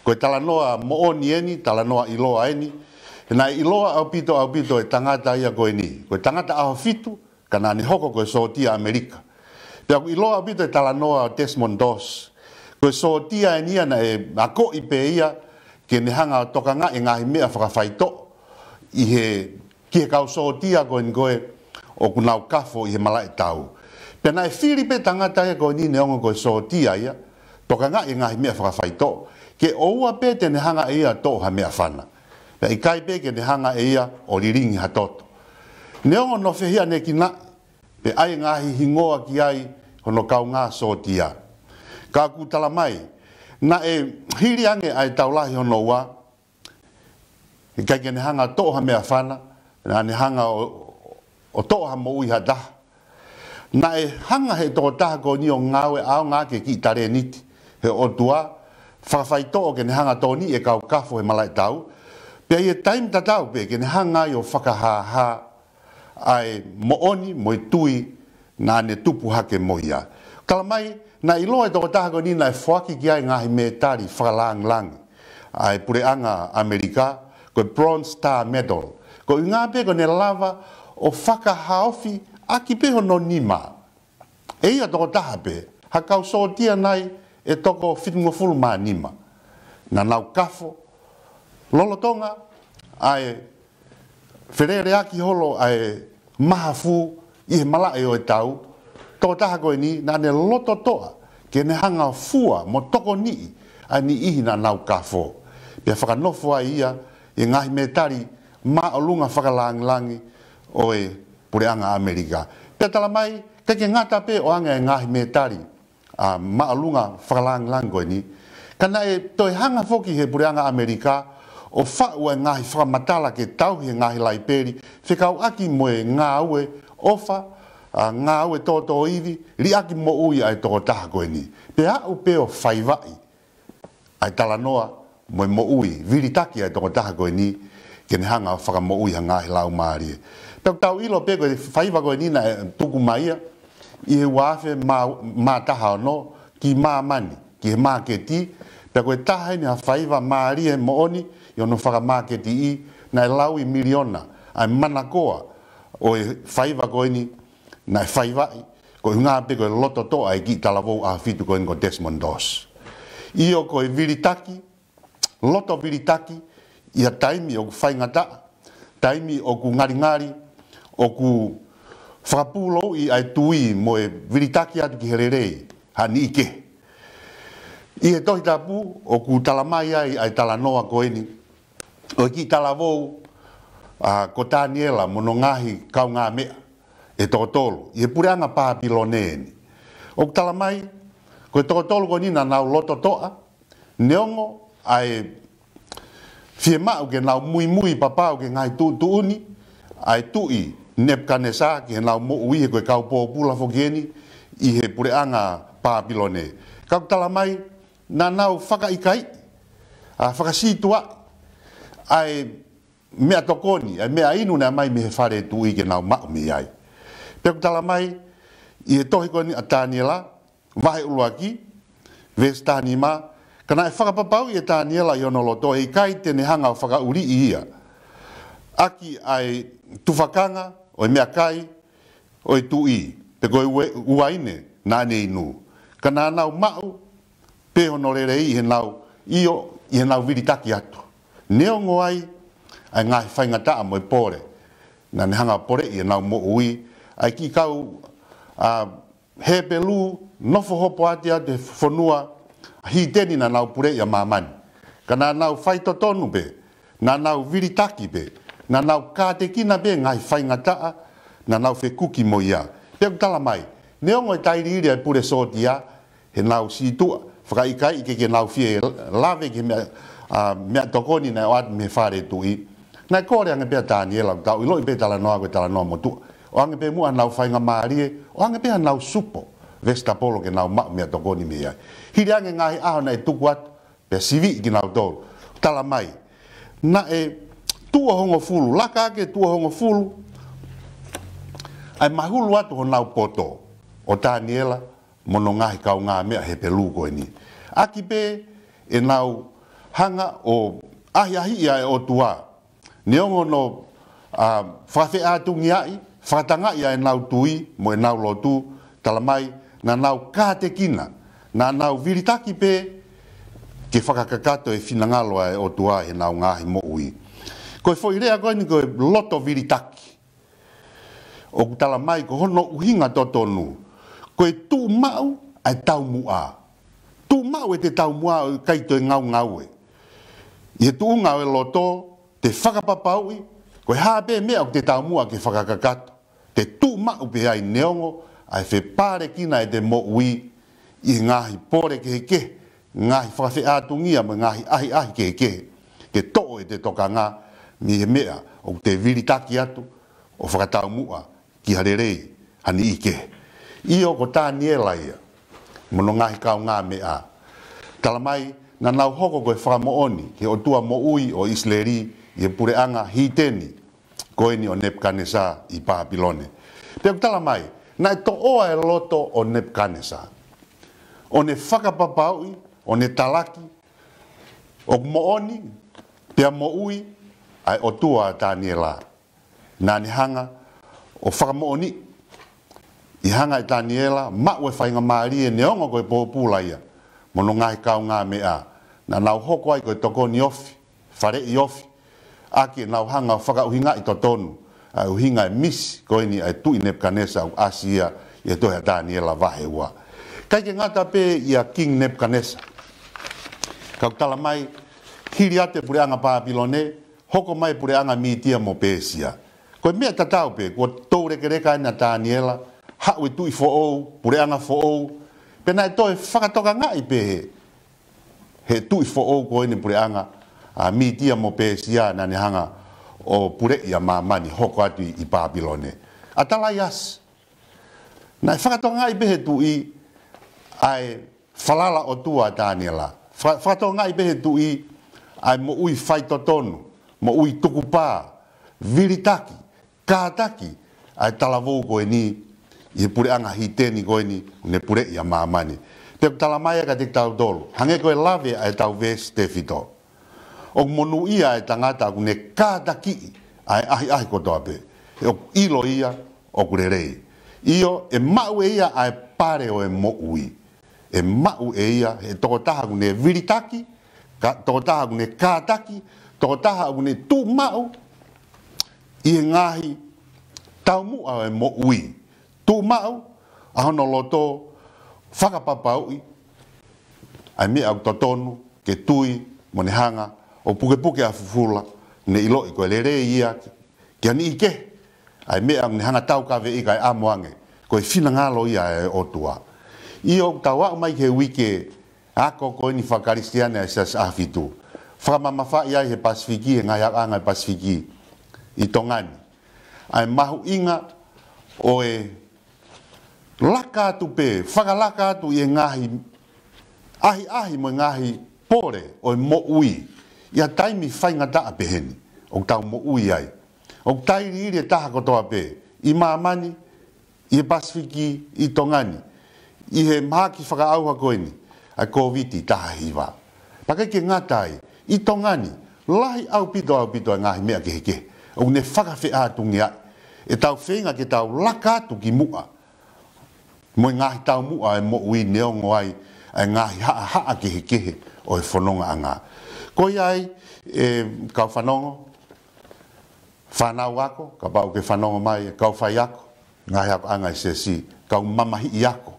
Ko e talanoa moʻoni eni, talanoa ʻiloa eni. He naʻe ʻiloa ʻaupito, ʻaupito e tangata ia ko eni. Ko e tangata ʻaho fitu, ka naʻa ne hoko ko e sōtia ʻAmelika. Pea ʻoku ʻiloa ʻaupito e talanoa ʻo Desmond Doss. Ko e sōtia eni ia naʻe akoʻi pē ia ke ne hanga ʻo tokangaʻi e ngaahi meʻa fakafaitoʻo ʻi he, ki he kau sōtia ko eni ko ē ʻoku nau kafo ʻi he malaʻe tau. Pea naʻe fili pē tangata ia ko eni, neongo ko e sōtia ia, tokangaʻi e ngaahi meʻa fakafaitoʻo, ke ʻoua pē te ne hanga ʻe ia ʻo toʻo ha meʻafana. Pea ʻikai pē ke ne hanga ʻe ia ʻo lilingi ha toto. Neongo hono fehiʻanekinaʻi, pe ʻai e ngaahi hingoa ki ai hono kaungā sōtia. Ka ʻoku tala mai, naʻe hili ange ʻa e Tau Lahi hono Ua, ʻikai ke ne hanga ʻo toʻo ha meʻafana, naʻa ne hanga ʻo, ʻo toʻo ha moʻui ha taha. Naʻe hanga he tokotaha ko eni ʻo ngāue ʻaonga ʻaki e kiʻi talēniti he ʻOtua fakafaitoʻo ke ne hanga ʻo tokoniʻi e kau kafo he malaʻe tau, pea ʻi he taimi tatau pē ke ne hanga ai ʻo fakahāhā ʻa e moʻoni mo e tui naʻa ne tupu hake mo ia. Tala mai, naʻe ʻiloa e tokotaha ko eni naʻe foaki ki ai e ngaahi mētali fakalangilangi ʻa e puleʻanga ʻAmelika, ko e Bronze Star Medal. Ko e ʻuhinga pē ko ʻene lava ʻo fakahaofi ʻaki pē hono nima ʻe ia tokotaha pē ha kau sōtia nai ʻe toko fitungofulu mā nima naʻa nau kafo lolotonga ʻa e feleleʻaki holo ʻa e mahafu ʻi he malaʻe ʻo e tau. Tokotaha ko eni naʻa ne loto toʻa ke ne hanga ʻo fua mo tokoniʻi ʻa e niʻihi naʻa nau kafo, pea fakanofo ai ia ʻi he ngaahi mētali māʻolunga fakalangilangi ʻo e puleʻanga ʻAmelika. Pea tala mai, ʻikai ke ngata pē ʻo ʻoange e ngaahi mētali ʻa māʻolunga fakalangilangi ko eni, ka naʻe toe hanga foki he puleʻanga ʻAmelika ʻo faʻu e ngaahi fakamatala ke tauhi he ngaahi laipeli fekauʻaki mo e ngāue ʻofa, ʻa e ngāue tōtōivi, liʻaki moʻui ʻa e tokotaha ko eni. Pea aʻu pē ʻo faivaʻi ʻa e talanoa mo e moʻui vilitaki ʻa e tokotaha ko eni ke ne hanga ʻo fakamoʻui ha ngaahi laumālie. Pea ʻoku tau ʻilo pē ko e faiva ko eni naʻe tuku mai ia ʻi he ua afe mā, mā taha ono ki māmani, ki he māketi, pea ko e taha eni ha faiva mālie moʻoni ʻi hono fakamāketiʻi, naʻe laui miliona ʻa e manakoa ʻo e faiva ko eni naʻe faivaʻi, ko e ʻuhinga pē ko e loto toʻa e kiʻi talavou ʻaho fitu ko eni ko Desmond Doss. ʻIo, ko e vilitaki, loto vilitaki ʻi ha taimi ʻoku faingataʻa, taimi ʻoku ngalingali, ʻoku fakapūlouʻi ʻa e tui mo e vilitaki atu ki he lelei ha niʻihi kehe. ʻI he Tohi Tapu ʻoku talamai ai ʻa e talanoa ko eni ʻo e kiʻi talavou, ʻa, ko Taniela mo hono ngaahi kaungāmeʻa ʻe toko tolu ʻi he puleʻanga Pāpilone eni. ʻOku talamai ko e toko tolu ko eni naʻa nau loto toʻa, neongo ʻa e fiemaʻu ke nau muimui papau ki he ngaahi tuʻutuʻuni ʻa e tuʻi Nepukanesa ki heʻenau moʻui, he ko e kau pōpula foki eni ʻi he puleʻanga Pāpilone. Ka ʻoku talamai naʻa nau fakaʻikaiʻi, ʻa, fakasītuʻaʻi ʻa e meʻatokoni, ʻa e meʻainu naʻe ʻomai mei he fale tuʻi ke nau maʻu mei ai. Pea ʻoku talamai ʻi he tohi ko eni ʻa Taniela, vahe ʻuluaki, veesi taha nima, ka naʻe fakapapauʻi ʻe Taniela ʻi hono loto ʻe ʻikai te ne hanga ʻo fakaʻuliʻi ia ʻaki ʻa e tufakanga ʻo e meʻakai ʻo e tuʻi, pe ko e ue-, uaine naʻa ne inu. Ka naʻa nau maʻu pē hono lelei ʻi heʻenau, ʻio, ʻi heʻenau vilitaki atu. Neongo ai ʻa e ngaahi faingataʻa mo e pole naʻa ne hanga ʻo poleʻi ʻenau moʻui, ʻa e kiʻi kau, ʻa, Hepelū, nofo hopoate atu he fonua hiteni naʻa nau puleʻi ʻa māmani. Ka naʻa nau faitotonu pē, naʻa nau vilitaki pē, naʻa nau kātekina pē ngaahi faingataʻa naʻa nau fekuki mo ia. Pea ʻoku talamai, neongo e tailiili ʻa e pule sōtia heʻenau sītuʻa, fakaʻikaiʻi ke, ke nau fie lave ki he meʻa, ʻa, meʻatokoni naʻe ʻoatu mei he fale tuʻi, naʻe kole ange pē ʻa Taniela, ʻoku tau ʻiloʻi pē talanoa ko e talanoa motuʻa, ʻoange pē muʻa ʻenau faingamālie, ʻoange pē ʻenau supo vesitapolo ke nau maʻu meʻatokoni mei ai. Hili ange ngaahi ʻaho naʻe tuku atu, pea siviʻi kinautolu. Talamai, naʻe tuʻo hongofulu, laka ake tuʻo hongofulu ʻa e mahulu atu honau poto ʻo Taniela mo hono ngaahi kaungāmeʻa Hepelū ko eni, ʻaki pē ʻenau hanga ʻo ʻahiʻahiʻi ʻa e ʻOtua. Neongo hono, ʻa, fakafeʻātungiaʻi, fakatangaʻi ʻa ʻenau tui mo ʻenau lotu, talamai naʻa nau kātekina, naʻa nau vilitaki pē ke fakakakato e finangalo ʻa e ʻOtua heʻenau ngaahi moʻui. Ko e foʻi lea ko eni ko e loto vilitaki, ʻoku talamai ko hono ʻuhinga totonu ko e tuʻumaʻu ʻa e taumuʻa. Tuʻumaʻu ʻete taumuʻa ʻo ʻikai toe ngaungaue. ʻI he tuʻunga ʻo e loto, te fakapapauʻi ko e hā pē meʻa ʻoku te taumuʻa ke fakakakato, te tuʻumaʻu pē ai neongo ʻa e fepālekina ʻete moʻui ʻi he ngaahi pole kehekehe, ngaahi fakafeʻātungia mo e ngaahi ʻahiʻahi kehekehe, ke toʻo ʻete tokanga mei he meʻa ʻoku te vilitaki atu ʻo fakataumuʻa ki ha lelei ha niʻihi kehe. ʻIo, ko Taniela ia mo hono ngaahi kaungāmeʻa, talamai naʻa nau hoko ko e fakamoʻoni ki he ʻOtua moʻui ʻo ʻIsileli ʻi he puleʻanga hiteni ko eni ʻo Nepukanesa ʻi Pāpilone. Pea ʻoku talamai naʻe toʻoa e loto ʻo Nepukanesa, ʻo ne fakapapauʻi, ʻo ne talaki ʻoku moʻoni pea moʻui ʻa e ʻOtua ʻa Taniela. Naʻa ne hanga ʻo fakamoʻoniʻi, ʻi he hanga ʻe Taniela maʻu e faingamālie, neongo ko e pōpula ia mo hono ngaahi kaungāmeʻa, naʻa nau hoko ai ko e tokoni ofi, faleʻi ofi, ʻaki ʻenau hanga ʻo fakaʻuhingaʻi totonu ʻa e ʻuhinga e misi ko eni ʻa e tuʻi Nepukanesa ʻoku ʻasi ia ʻi he tohi ʻa Taniela vahe ua. ʻIkai ke ngata pē ʻia King Nepukanesa, ka ʻoku talamai hili atu e puleʻanga Pāpilone, hoko mai e puleʻanga Mītia mo Pēsia. Ko e meʻa tatau pē, kuo toulekeleka ʻena ʻa Taniela, haʻu e tuʻi foʻou, puleʻanga foʻou, pea naʻe toe fakatokangaʻi pē he, he tuʻi foʻou ko eni puleʻanga ʻa Mītia mo Pēsia naʻa ne hanga ʻo puleʻi ʻa māmani, hoko atu ʻi, ʻi Pāpilone, ʻa Talaiasi. Naʻe fakatokangaʻi pē he tuʻi ʻa e falala ʻOtua ʻa Taniela. Fa-, fakatokangaʻi pē he tuʻi ʻa e moʻui faitotonu, moʻui tukupā, vilitaki, kātaki ʻa e talavou ko eni ʻi he puleʻanga hiteni ko eni ʻoku ne puleʻi ʻa māmani. Pea ʻoku talamai ʻe kitautolu, hangē ko e lave ʻa ʻetau veesi tefito, ʻoku monūʻia e tangata ʻoku ne kātakiʻi ʻa e ʻahiʻahi kotoa pē, he ʻoku ʻilo ia ʻoku lelei. ʻIo, ʻe maʻu ʻe ia ʻa e pale ʻo e moʻui. ʻE maʻu ʻe ia he tokotaha ʻoku ne vilitaki, ka, tokotaha ʻoku ne kātaki, tokotaha ʻoku ne tuʻumaʻu ʻi he ngaahi taumuʻa ʻo e moʻui. Tuʻumaʻu ʻa hono loto fakapapauʻi ʻa e meʻa ʻoku totonu ke tui mo ne hanga ʻo pukepuke ʻa fufula, ne ʻiloʻi ko e lelei ia ki ha niʻihi kehe, ʻa e meʻa ʻoku ne hanga taukaveʻi kae ʻamo ange ko e finangalo ia ʻo e ʻOtua. ʻIo, ʻoku tau aʻu mai ki he uike ako ko eni fakakalisitiane ʻa e Siasi ʻAhofitu. Fakamamafaʻi ai he Pasifiki, he ngaahi akoʻanga ʻo e Pasifiki ʻi Tonga ni, ʻa e mahuʻinga ʻo e laka atu pē, fakalaka atu ʻi he ngaahi ʻahiʻahi mo e ngaahi pole ʻo e moʻui ʻi ha taimi faingataʻa peheni ʻoku tau moʻui ai. ʻOku tailiili e taha kotoa pē ʻi māmani, ʻi he Pasifiki, ʻi Tonga ni, ʻi he mahaki fakaʻauha ko eni ʻa e Kōviti taha hiva. Pea ʻikai ke ngata ai, ʻi Tonga ni, lahi ʻaupito, ʻaupito e ngaahi meʻa kehekehe ʻoku ne fakafeʻātungiaʻi ʻetau feinga ke tau laka atu ki muʻa mo e ngaahi taumuʻa ʻo e moʻui, neongo ai ʻa e ngaahi haʻahaʻa kehekehe ʻo e fonongaʻanga. Ko ia ai, ʻe kau fanongo, fānau ako, kapau ʻoku ke fanongo mai, kau faiako, ngaahi akoʻanga ʻa e Siasi, kau mamahiʻi ako,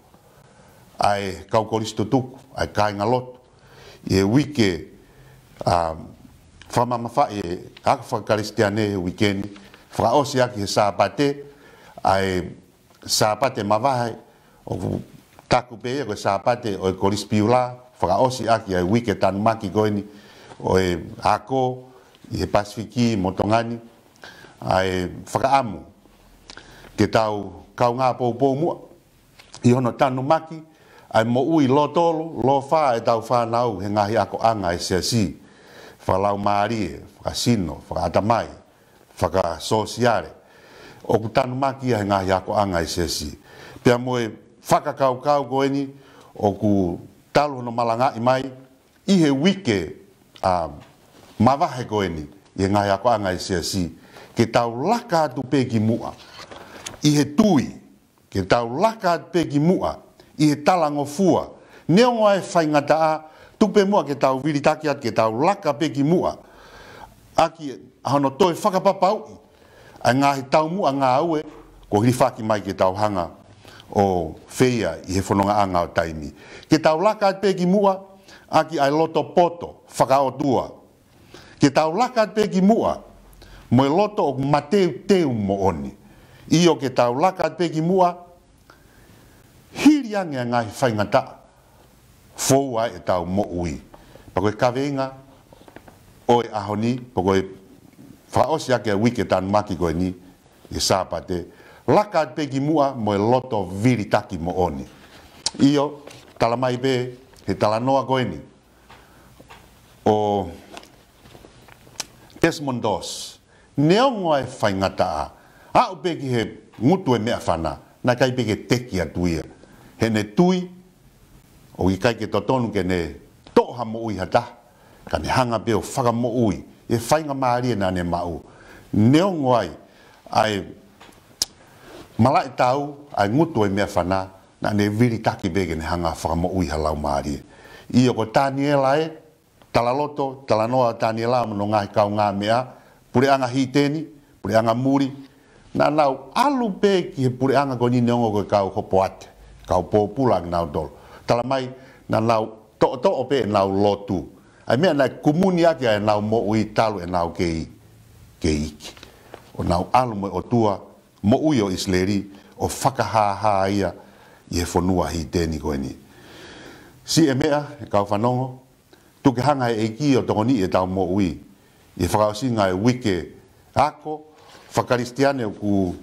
ʻa e kau kolisi tutuku, ʻa e kāingalotu, ʻi he uike, ʻa, fakamamafaʻi e ako fakakalisitiane he uike ni, fakaʻosi ʻaki he Sāpate, ʻa e Sāpate mavahe, ʻoku taku pē ia ko e Sāpate ʻo e Kolisi Piula, fakaʻosi ʻaki ʻa e uike tanumaki ko eni ʻo e ako ʻi he Pasifiki mo Tonga ni, ʻa e fakaʻamu ke tau kaungā poupou muʻa ʻi hono tanumaki ʻa e moʻui lōtolu, lōfā ʻetau fānau he ngaahi akoʻanga ʻa e Siasi, fakalaumālie, fakasino, fakaʻatamai, fakasōsiale, ʻoku tanumaki ia he ngaahi akoʻanga ʻa e Siasi. Pea mo e fakakaukau ko eni ʻoku talu hono malangaʻi mai ʻi he uike, ʻa, mavahe ko eni ʻi he ngaahi akoʻanga ʻa e Siasi, ke tau laka atu pē ki muʻa ʻi he tui, ke tau laka atu pē ki muʻa ʻi he talangofua, neongo ʻa e faingataʻa, tuku pē muʻa ke tau vilitaki atu, ke tau laka pē ki muʻa ʻaki hono toe fakapapauʻi ʻa e ngaahi taumuʻa ngāue kuo hilifaki mai ke tau hanga ʻo feia ʻi he fonongaʻanga ʻo taimi. Ke tau laka atu pē ki muʻa ʻaki ʻa e loto poto fakaʻotua. Ke tau laka atu pē ki muʻa mo e loto ʻoku mateuteu moʻoni. ʻIo, ke tau laka atu pē ki muʻa hili ange ʻa e ngaahi faingataʻa, foua ai ʻetau moʻui. Pea ko e kaveinga ʻo e ʻaho ni, pea ko e fakaʻosi ʻaki ʻa e uike tanumaki ko eni, ʻi he Sāpate, laka atu pē ki muʻa mo e loto vilitaki moʻoni. ʻIo, tala mai pē he talanoa ko eni ʻo Desmond Doss, neongo ʻa e faingataʻa, aʻu pē ki he ngutu ʻo e meʻafana, naʻe ʻikai pē ke teki atu ia. He ne tui ʻoku ʻikai ke totonu ke ne toʻo ha moʻui ha taha, ka ne hanga pē ʻo fakamoʻui ʻi he faingamālie naʻa ne maʻu. Neongo ai ʻa e malaʻe tau, ʻa e ngutu ʻo e meʻafana, naʻa ne vilitaki pē ke ne hanga ʻo fakamoʻui ha laumālie. ʻIo, ko Taniela ē, talaloto, talanoa ʻo Taniela mo hono ngaahi kaungāmeʻa, puleʻanga hiteni, puleʻanga muli, naʻa nau ʻalu pē ki he puleʻanga ko eni neongo ko e kau hopoate, kau pōpula kinautolu. Tala mai, naʻa nau toʻotoʻo pē ʻenau lotu. ʻA e meʻa naʻe kumuni ʻaki ʻa ʻenau moʻui talu ʻenau kei, kei iiki. ʻO nau ʻalu mo e ʻOtua moʻui ʻo ʻIsileli, ʻo fakahāhā ia ʻi he fonua hiteni ko eni. Siʻi meʻa, ʻe kau fanongo, tuku ke hanga he ʻEiki ʻo tokoniʻi ʻetau moʻui ʻi he fakaʻosinga ʻo e uike ako fakakalisitiane ʻoku,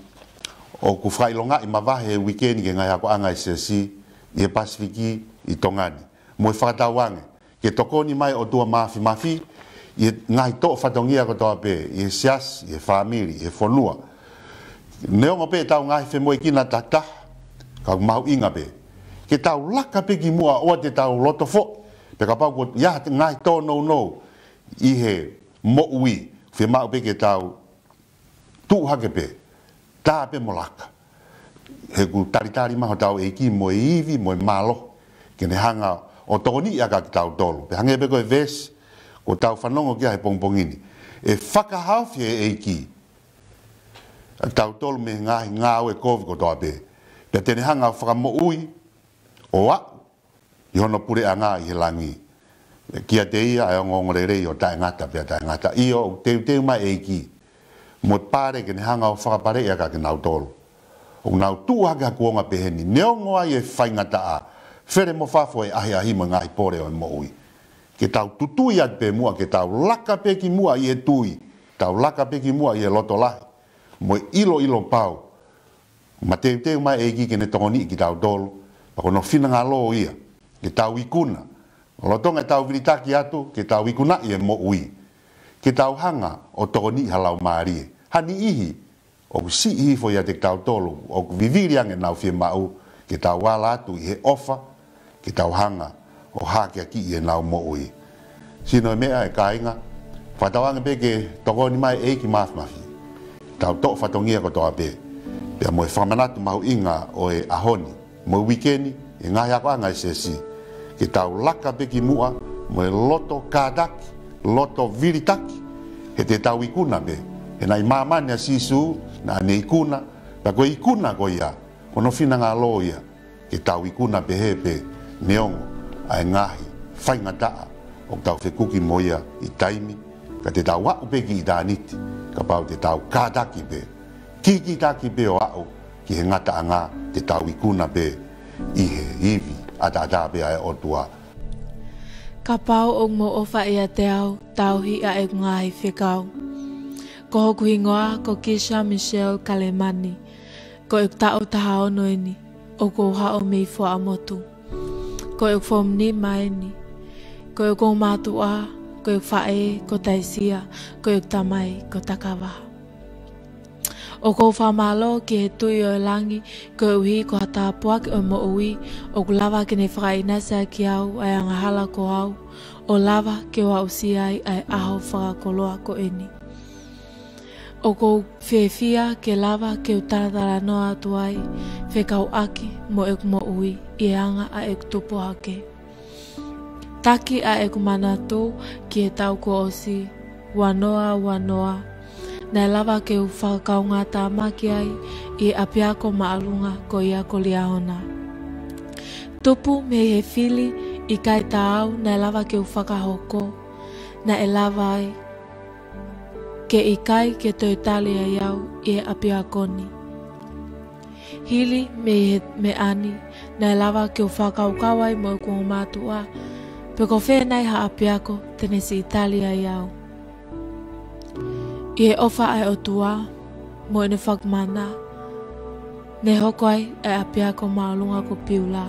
ʻoku fakaʻilongaʻi mavahe he uike ni ki he ngaahi akoʻanga ʻa e Siasi ʻi he Pasifiki, ʻi Tonga ni. Mo e fakatauange ke tokoni mai ʻOtua Māfimafi ʻi he ngaahi toʻo fatongia kotoa pē, ʻi he siasi, ʻi he fāmili, ʻi he fonua. Neongo pē ʻetau ngaahi femoʻuekina takitaha, ka ʻoku mahuʻinga pē ke tau laka pē ki muʻa ʻoua te tau loto foʻi. Pea kapau ko ia ha ngaahi tōnounou ʻi he moʻui, fiemaʻu pē ke tau tuʻu hake pē, tā pē mo laka. He ʻoku talitali mai hotau ʻEiki mo e ivi mo e mālohi ke ne hanga ʻo tokoniʻi ʻaki kitautolu. Pea hangē pē ko e veesi kuo tau fanongo ki ai he pongipongi ni, ʻe fakahaofi ʻe he ʻEiki ʻa kitautolu mei he ngaahi ngāue kovi kotoa pē. Pea te ne hanga ʻo fakamoʻui ʻo aʻu ʻi ʻi hono puleʻanga ʻi he langi. Kiate ia ʻa e ongoongolelei ʻo taʻengata pea taʻengata. ʻIo, ʻoku teuteu mai ʻEiki mo e pale ke ne hanga ʻo fakapaleʻi ʻa kinautolu ʻoku nau tuʻu hake ha kuonga peheni, neongo ai e faingataʻa, fele mo fafo, e ʻahiʻahi mo e ngaahi pole ʻo e moʻui. Ke tau tutui atu pē muʻa, ke tau laka pē ki muʻa ʻi he tui, tau laka pē ki muʻa ʻi he loto lahi mo e ʻiloʻilo pau. Mateuteu mai ʻEiki ke ne tokoniʻi kitautolu, pea ko hono finangalo ia ke tau ikuna. Lolotonga ʻetau vilitaki atu, ke tau ikunaʻi e moʻui, ke tau hanga ʻo tokoniʻi ha laumālie, ha niʻihi ʻoku siʻi hifo ʻiate kitautolu, ʻoku vivili ange ʻenau fiemaʻu, ke tau ala atu ʻi he ʻofa, ke tau hanga ʻo hakeakiʻi ʻenau moʻui. Sino e meʻa, ʻe kāinga, fakatauange pē ke tokoni mai ʻEiki Māfimafi, tau toʻo fatongia kotoa pē, pea mo e fakamanatu mahuʻinga ʻo e ʻaho ni mo e uike ni, e ngaahi akoʻanga ʻa e siasi, ke tau laka pē ki muʻa mo e loto kātaki, loto vilitaki, he te tau ikuna pē. He naʻe ʻi māmani ʻa Sīsū, naʻa ne ikuna, pea ko e ikuna ko ia, ko hono finangalo ia ke tau ikuna pehē pē, neongo ʻa e ngaahi faingataʻa ʻoku tau fekuki mo ia ʻi taimi, ka te tau aʻu pē ki ʻitāniti, kapau te tau kātaki pē, kikitaki pē ʻo aʻu ki he ngataʻanga, te tau ikuna pē ʻi he ivi ʻataʻatā pē ʻa e ʻOtua. Kapau ʻoku mou ʻofa ʻiate au, tauhi ʻa ʻeku ngaahi fekau. Ko hoku hingoa ko Kisha Michelle Kalemani. Ko ʻeku taʻu taha ono eni, ʻoku ou haʻu mei Fuaʻamotu. Ko ʻeku fōmeni mai eni. Ko ʻeku ongo mātuʻa, ko ʻeku faʻē ko Taisia, ko ʻeku tamai ko Takavaha. ʻOku ou fakamālō ki he Tuʻi ʻo e langi, koeʻuhi ko ha tāpuaki ʻo e moʻui ʻoku lava ke ne fakaʻinasi ʻaki au ʻa e angahala ko au, ʻo lava ke u aʻusia ai ʻa e ʻaho fakakoloa ko eni. ʻOku ou fiefia ke lava ke u talatalanoa atu ai fekauʻaki mo ʻeku moʻui ʻi he anga ʻa ʻeku tupu hake. Taki ʻa ʻeku manatu ki he taʻu kuo ʻosi, ua noa ua noa, naʻe lava ke u fakakaungātāmaki ai ʻi he ʻapiako māʻolunga ko ia ko Liahona. Tupu mei he fili ʻikai taau naʻe lava ke u fakahoko, naʻe lava ai ke ʻikai ke toe tali ai au ʻi he ʻapiako ni. Hili mei he meʻa ni, naʻe lava ke u fakakaukau ai mo ʻeku ongo mātuʻa pe ko fē nai ha ʻapiako te ne siʻi tali ai au. ʻI he ʻofa ʻa e ʻOtua mo ʻene fakamana, ne hoko ai ʻa e ʻapiako māʻolunga ko Piula,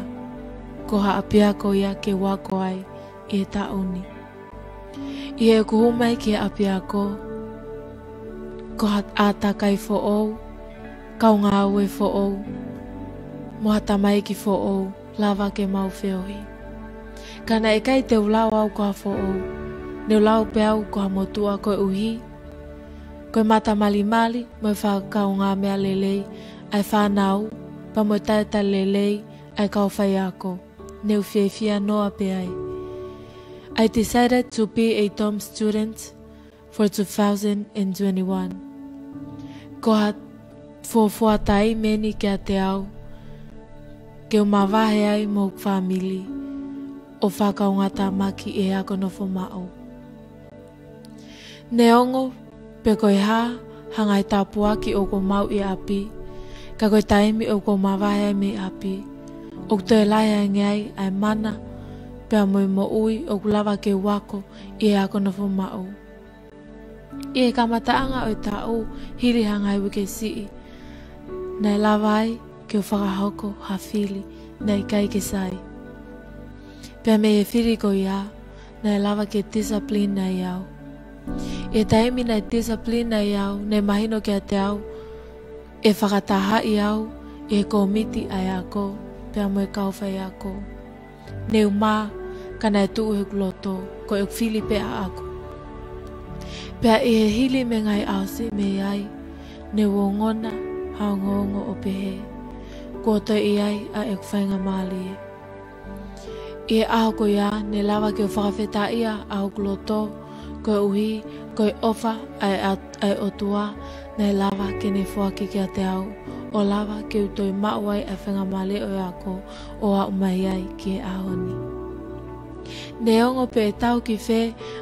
ko ha ʻapiako ia ke u ako ai ʻi he taʻu ni. ʻI heʻeku hū mai ki he ʻapiako, ko ha ʻātakai foʻou, kaungāue foʻou, mo ha tamaiki foʻou, lava ke mau feohi. Ka naʻe ʻikai te u lau au ko ha foʻou, ne u lau pē au ko ha motuʻa koeʻuhi ko e matamalimali mo e fakakaungāmeʻa lelei ʻa e fānau, pea mo e talitali lelei ʻa e kau faiako. Ne u fiefia noa pē ai. I decided to be a dorm student for two thousand and twenty-one. Ko ha fuofua taimi eni kiate au ke u mavahe ai mo hoku fāmili ʻo fakakaungātāmaki ʻi he ako nofo maʻu. Neongo pe ko e hā ha ngaahi tāpuaki ʻoku ou maʻu ʻi ʻapi, ka ko e taimi ʻoku ou mavahe ai mei ʻapi, ʻoku toe lahi ange ai ʻa e mana pea mo e moʻui ʻoku lava ke u ako ʻi he ako nofo maʻu. ʻI he kamataʻanga ʻo e taʻu, hili ha ngaahi uike siʻi, naʻe lava ai ke u fakahoko ha fili naʻe ʻikai ke sai. Pea mei he fili ko ia, naʻe lava ke discipline ai au. ʻI he taimi naʻe discipline ai au, naʻe mahino kiate au ʻe fakatahaʻi au ʻe he kōmiti ʻa e ako pea mo e kau faiako. Ne u mā, ka naʻe tuʻu heʻeku loto ko ʻeku fili pē ʻaʻaku. Pea ʻi he hili mei he ngaahi ʻaho siʻi mei ai, ne u ongona ha ongoongo ʻo pehē, kuo toe ʻi ai ʻa ʻeku faingamālie. ʻI he ʻaho ko ia, ne lava ke u fakafetaʻia ʻa hoku loto, koeʻuhi ko e ʻofa ʻa e ʻOt-, ʻa e ʻOtua naʻe lava ke ne foaki kiate au, ʻo lava ke u toe maʻu ai ʻa e faingamālie ʻo e ako, ʻo aʻu mai ai ki he ʻaho ni. Neongo pe ʻe tau ki fē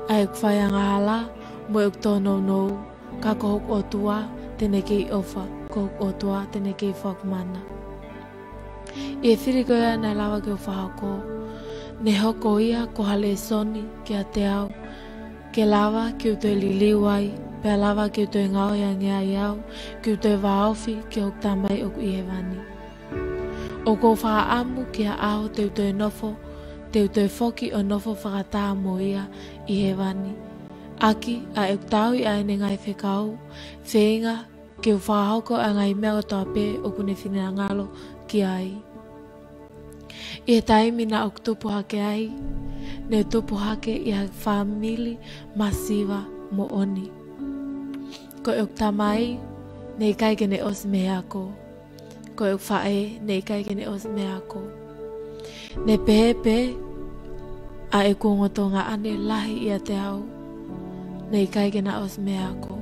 ʻa ʻeku faiangahala mo ʻeku tōnounou, ka ko hoku ʻOtua te ne kei ʻofa, ko hoku ʻOtua te ne kei foaki mana. ʻI he fili ko ia naʻe lava ke u fakahoko, ne hoko ia ko ha lēsoni kiate au, ke lava ke u toe liliu ai, pea lava ke u toe ngaohi ange ai au, ke u toe vāofi ki hoku Tamai ʻoku ʻi hēvani. ʻOku ou fakaʻamu ki ha ʻaho te u toe nofo, te u toe foki ʻo nofo fakataha mo ia ʻi hēvani, ʻaki ʻa ʻeku tauhi ʻa ʻene ngaahi fekau, feinga ke u fakahoko ʻa e ngaahi meʻa kotoa pē ʻoku ne finangalo ki ai. ʻI he taimi naʻa ku tupu hake ai, ne tupu hake ʻi ha fāmili masiva moʻoni. Ko ʻeku tamai, ne ʻikai ke ne ʻosi mei he ako. Ko ʻeku faʻē, ne ʻikai ke ne ʻosi mei he ako. Ne pehē pē ʻa ʻeku ongo tuongaʻane lahi ʻiate au, ne ʻikai ke na ʻosi mei he ako.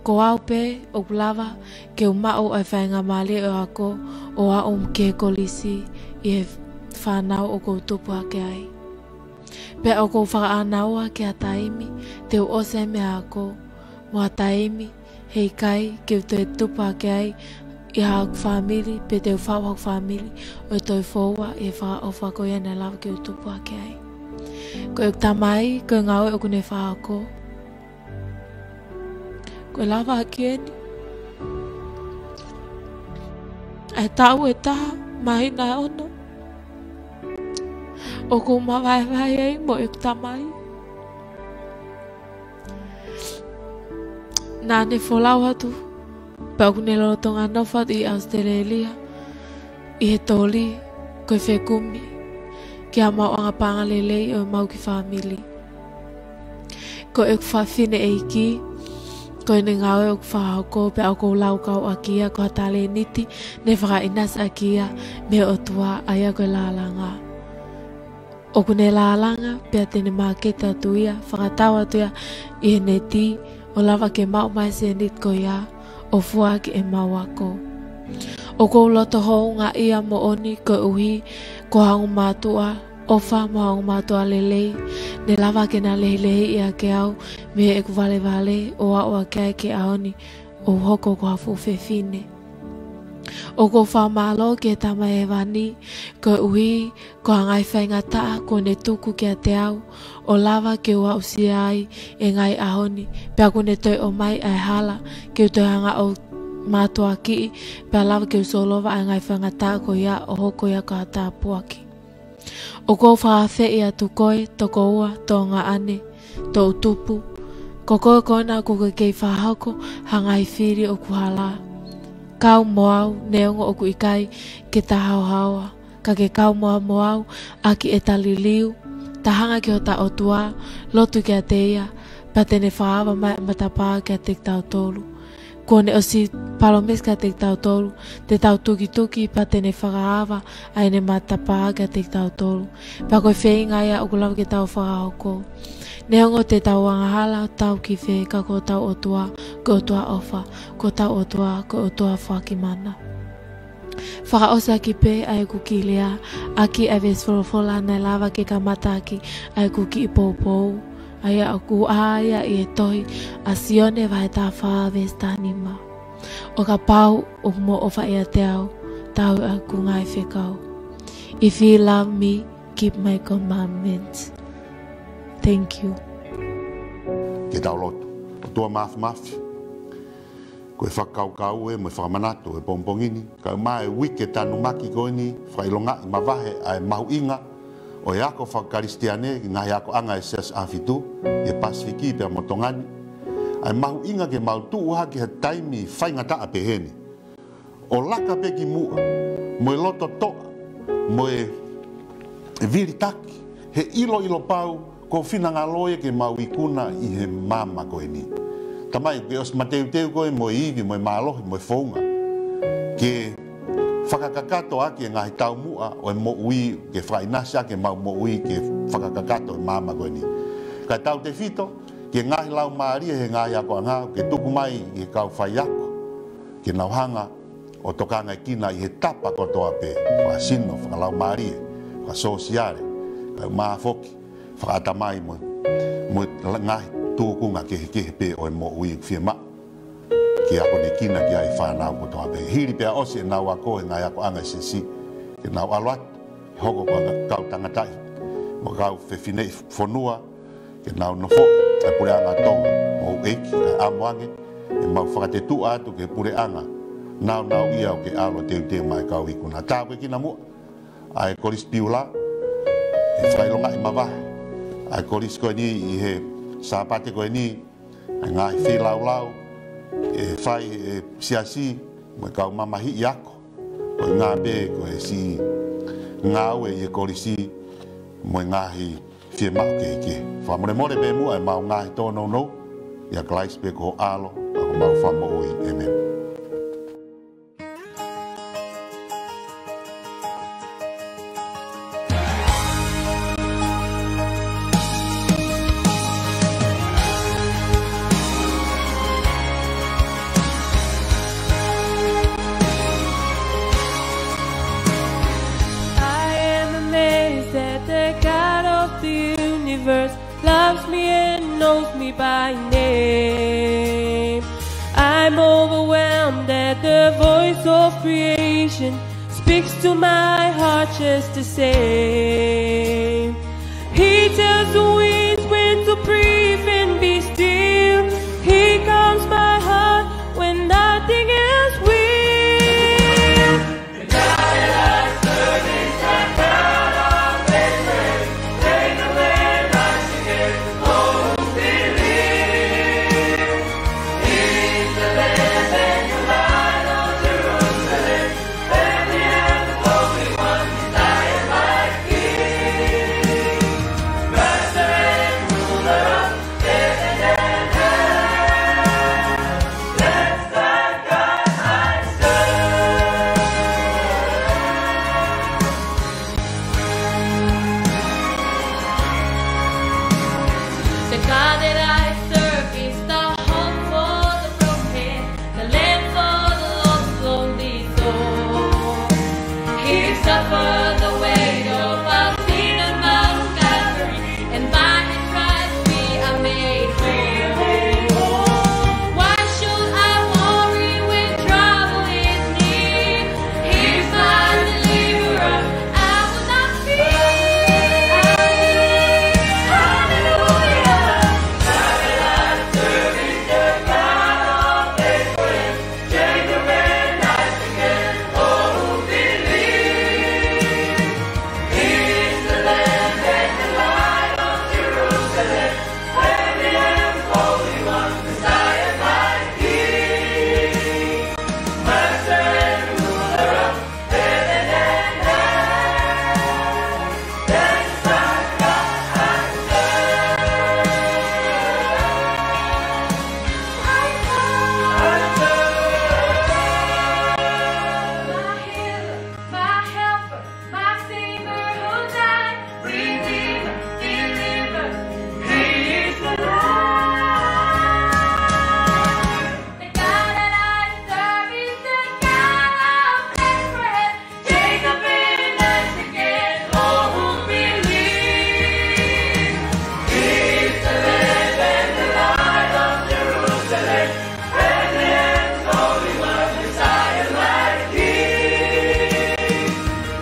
Ko au pē ʻoku lava ke u maʻu ʻa e faingamālie ʻo e ako ʻo aʻu ki he kolisi ʻi he fānau ʻoku ou tupu hake ai. Pea ʻoku ou fakaʻānaua ki ha taimi te u ʻosi mei he ako, mo ha taimi he ʻikai ke u toe tupu hake ai ʻi haku fāmili, pe te u faʻu haku fāmili ʻo toe foua ʻi he fakaʻofa ko ia naʻe lava ke u tupu hake ai. Ko ʻeku tamai, ko e ngāue ʻoku ne fakahoko, ko e lavaʻaki eni ʻa e taʻu ʻe taha, māhina ʻe ono, ʻoku ou mavaevae ai mo ʻeku tamai. Naʻa ne folau atu, pea ʻoku ne lolotonga nofo atu ʻi ʻAositelēlia, ʻi he toli ko e fekumi ki ha maʻuʻanga paʻanga lelei ʻo ʻemau kiʻi fāmili. Ko ʻeku fafine ʻeiki, ko ʻene ngāue ʻoku fakahoko, pea ʻoku ou laukau ʻaki ia ko ha talēniti ne fakaʻinasi ʻaki ia mei he ʻOtua, ʻa ia ko e lālanga. ʻOku ne lālanga, pea te ne māketi atu ia, fakatau atu ia ʻi he neti, ʻo lava ke maʻu mai e sēniti ko ia ʻo fua ʻaki ʻemau ako. ʻOku ou loto houngaʻia moʻoni koeʻuhi ko ha ongo mātuʻa ʻofa mo ha ongo mātuʻa lelei, ne lava ke na lehilehiʻi ʻaki au mei heʻeku valevale ʻo aʻu ʻaki ai ki he ʻaho ni ʻo u hoko ko ha fuʻu fefine. ʻOku ou fakamālō ki he Tamai Hēvani koeʻuhi ko e ngaahi faingataʻa kuo ne tuku kiate au ʻo lava ke u aʻusia ai e ngaahi ʻaho ni, pea kuo ne toe ʻomai ʻa e hala ke u toe hanga ʻo mātuʻakiʻi, pea lava ke u solova ʻa e ngaahi faingataʻa ko ia ʻo hoko ia ko ha tāpuaki. ʻOku ou fakaafeʻi atu koe, tokoua, tuongaʻane, toʻu tupu. Ko koe ko ena ʻoku ke kei fakahoko ha ngaahi fili ʻoku hala. Kau mo au, neongo ʻoku ʻikai ke ta haohaoa, ka ke kau mo au, mo au ʻaki ʻeta liliu, ta hanga ki hota ʻOtua, lotu kiate ia, pea te ne fakaava mai ʻa e matapā kiate kitautolu. Kuo ne ʻosi palōmesi kiate kitautolu, te tau tukituki pea te ne fakaava ʻa ʻene matapā kiate kitautolu. Pea ko e feinga ia ʻoku lava ke tau fakahoko. Neongo te tau angahala ʻo tau ki fē, ka ko hotau ʻOtua, ko e ʻOtua ʻofa, ko hotau ʻOtua, ko e ʻOtua foaki mana. Fakaʻosi ʻaki pē ʻa ʻeku kiʻi lea ʻaki ʻa e veesi folofola naʻe lava ke kamata ʻaki ʻa ʻeku kiʻi poupou, ʻa ia ʻoku ʻā ia ʻi he tohi ʻa Sione vahe taha fā veesi taha nima. ʻO kapau ʻoku mou ʻofa ʻiate au, tauhi ʻeku ngaahi fekau. If you love me, keep my commandments. Thank you. Ke tau lotu. ʻOtua Māfimafi, ko e fakakaukau ē mo e fakamanatu ʻo e pongipongi ni, kae ʻumaʻā e uike tanumaki ko eni, fakaʻilongaʻi mavahe ʻa e mahuʻinga ʻo e ako fakakalisitiane ki he ngaahi akoʻanga ʻa e Siasi ʻAhofitu ʻi he Pasifiki pea mo Tonga ni. ʻA e mahuʻinga ke mau tuʻu hake he taimi faingataʻa pehē ni, ʻo laka pē ki muʻa mo e loto toʻa, mo e vilitaki, he ʻiloʻilo pau ko e finangalo ia ke mau ikuna ʻi he māmani ko eni. Tamai, ke ʻosi mateuteu koe mo e ivi, mo e mālohi, mo e founga, ke fakakakato ʻaki e ngaahi taumuʻa ʻo e moʻui, ke fakaʻinasi ʻaki ʻemau moʻui ke fakakakato e māmani ko eni. Kae tautefito ki he ngaahi laumālie he ngaahi akoʻanga ke tuku mai ʻi he kau faiako, ke nau hanga ʻo tokangaekina ʻi he tapa kotoa pē, fakasino, fakalaumālie, fakasōsiale, kae ʻumaʻā foki fakaʻatamai mo, mo e ngaahi tūkunga kehekehe pē ʻo e moʻui, ʻoku fiemaʻu ke akonekina ki ai e fānau kotoa pē. Hili pea ʻosi ʻenau ako he ngaahi akoʻanga ʻa e siasi, ke nau ʻalu atu ʻo hoko ko e kau tangataʻi mo e kau fefine ʻi he fonua, ke nau nofoʻi e puleʻanga ʻo Tonga mo houʻeiki, kae ʻamu ange ʻemau fakatetuʻa atu ki he puleʻanga nāunauʻia ʻoku ke ʻalu ʻo teuteu maʻa e kau ikuna. Tāpuekina muʻa ʻa e Kolisi Piula he fakaʻilongaʻi mavahe ʻa e kolisi ko eni ʻi he Sāpate ko eni, ʻa e ngaahi feilaulau ʻe fai ʻe he siasi mo e kau mamahiʻi ako. Ko e ngaahi pē ko e siʻi ngāue ʻi he kolisi mo e ngaahi fiemaʻu kehekehe. Fakamolemole pē muʻa ʻemau ngaahi tōnounou ʻia Kalaisi pē ko ho ʻAlo, ʻa homau Fakamoʻui. ʻĒmeni. I am amazed at the God of the universe loves me and knows me by name. I'm overwhelmed at the voice of creation speaks to my heart just the same. He tells the winds when to breathe and be still. He calms my heart when nothing else will. The God that I serve is the hope for the broken, the lamp for the lost, lonely soul. He suffered the weight of our sin on Mount Calvary, and by his stripes we are made whole. Why should I worry when trouble is near? He's my deliverer. I will not fear. Hallelujah. My healer, my helper, my savior who died, redeemer, deliverer, he is alive. The God that I serve is the God of Abraham, Jacob, and Isaac, and all who believe. He is the Lamb and the Light of Jerusalem, Bethlehem's Holy One, Messiah, my King,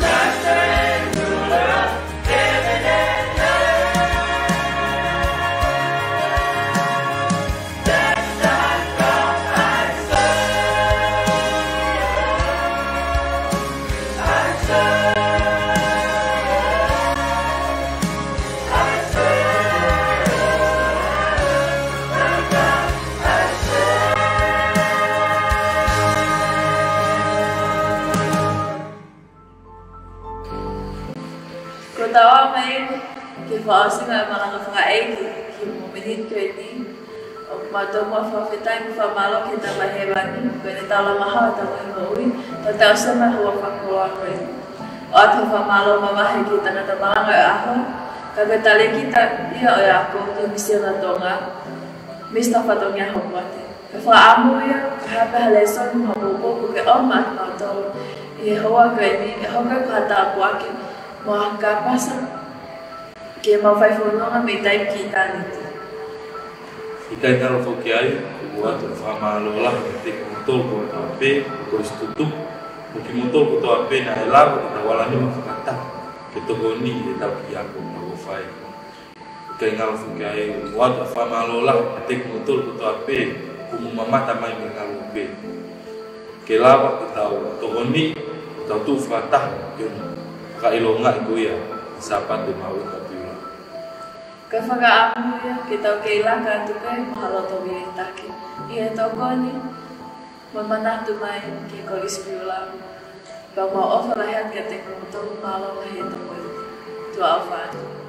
Master and Ruler of heaven and earth. Ko e tau ō mai ki he fakaʻosinga ʻo e malanga fakaʻeiki ki he mōmeniti ko eni. ʻOku mau tau mo fakafetaʻi mo fakamālō ki he Tamai Hēvani, ko ʻene taulama hao ʻetau moʻui, tau tau sema hua fakakoloa ko eni. ʻOatu e fakamālō mavahe ki he tangata malanga ʻo e ʻaho, ka ko e talēkita ia ʻo e ako, ko Misiona Tonga, Misa Fatongia Hopoate. Ko e fakaʻamu ia, ko e hā pē ha lēsoni mo ha poupou ʻoku ke ʻomai kiate kimautolu ʻi he houa ko eni, ʻe hoko ia ko ha tāpuaki mo ha kāpasa Ke mau fai fononga mei taimi ki ʻitāniti. ʻIkai ngalo foki ai, ʻoku ou ʻoatu ʻa e fakamālō lahi kiate kimoutolu kotoa pē, ko e Kolisi Tutupu, mo kimoutolu kotoa pē naʻe lava ke tau ala nima fakataha ke tokoni ʻi heʻetau kiʻi ako ʻoku tau fai. ʻIkai ngalo foki ai, ʻoku ou ʻoatu ʻa e fakamālō lahi kiate kimoutolu kotoa pē, ʻoku mou mamata mai mei he ngalo pē. Ke lava ke tau tokoni, ke tau tuʻu fakataha, ke fakaʻilongaʻi ko ia ʻa e Sāpate Maʻu ʻEiki Piula. Ko e fakaʻamu ia ke tau kei laka atu pē mo ha loto vilitaki ʻi he tokoni mo manatu mai ki he Kolisi Piula. Pea mau ʻofa lahi atu kiate kimoutolu, mālō lahi e tokoni. Tuʻa ʻofa atu.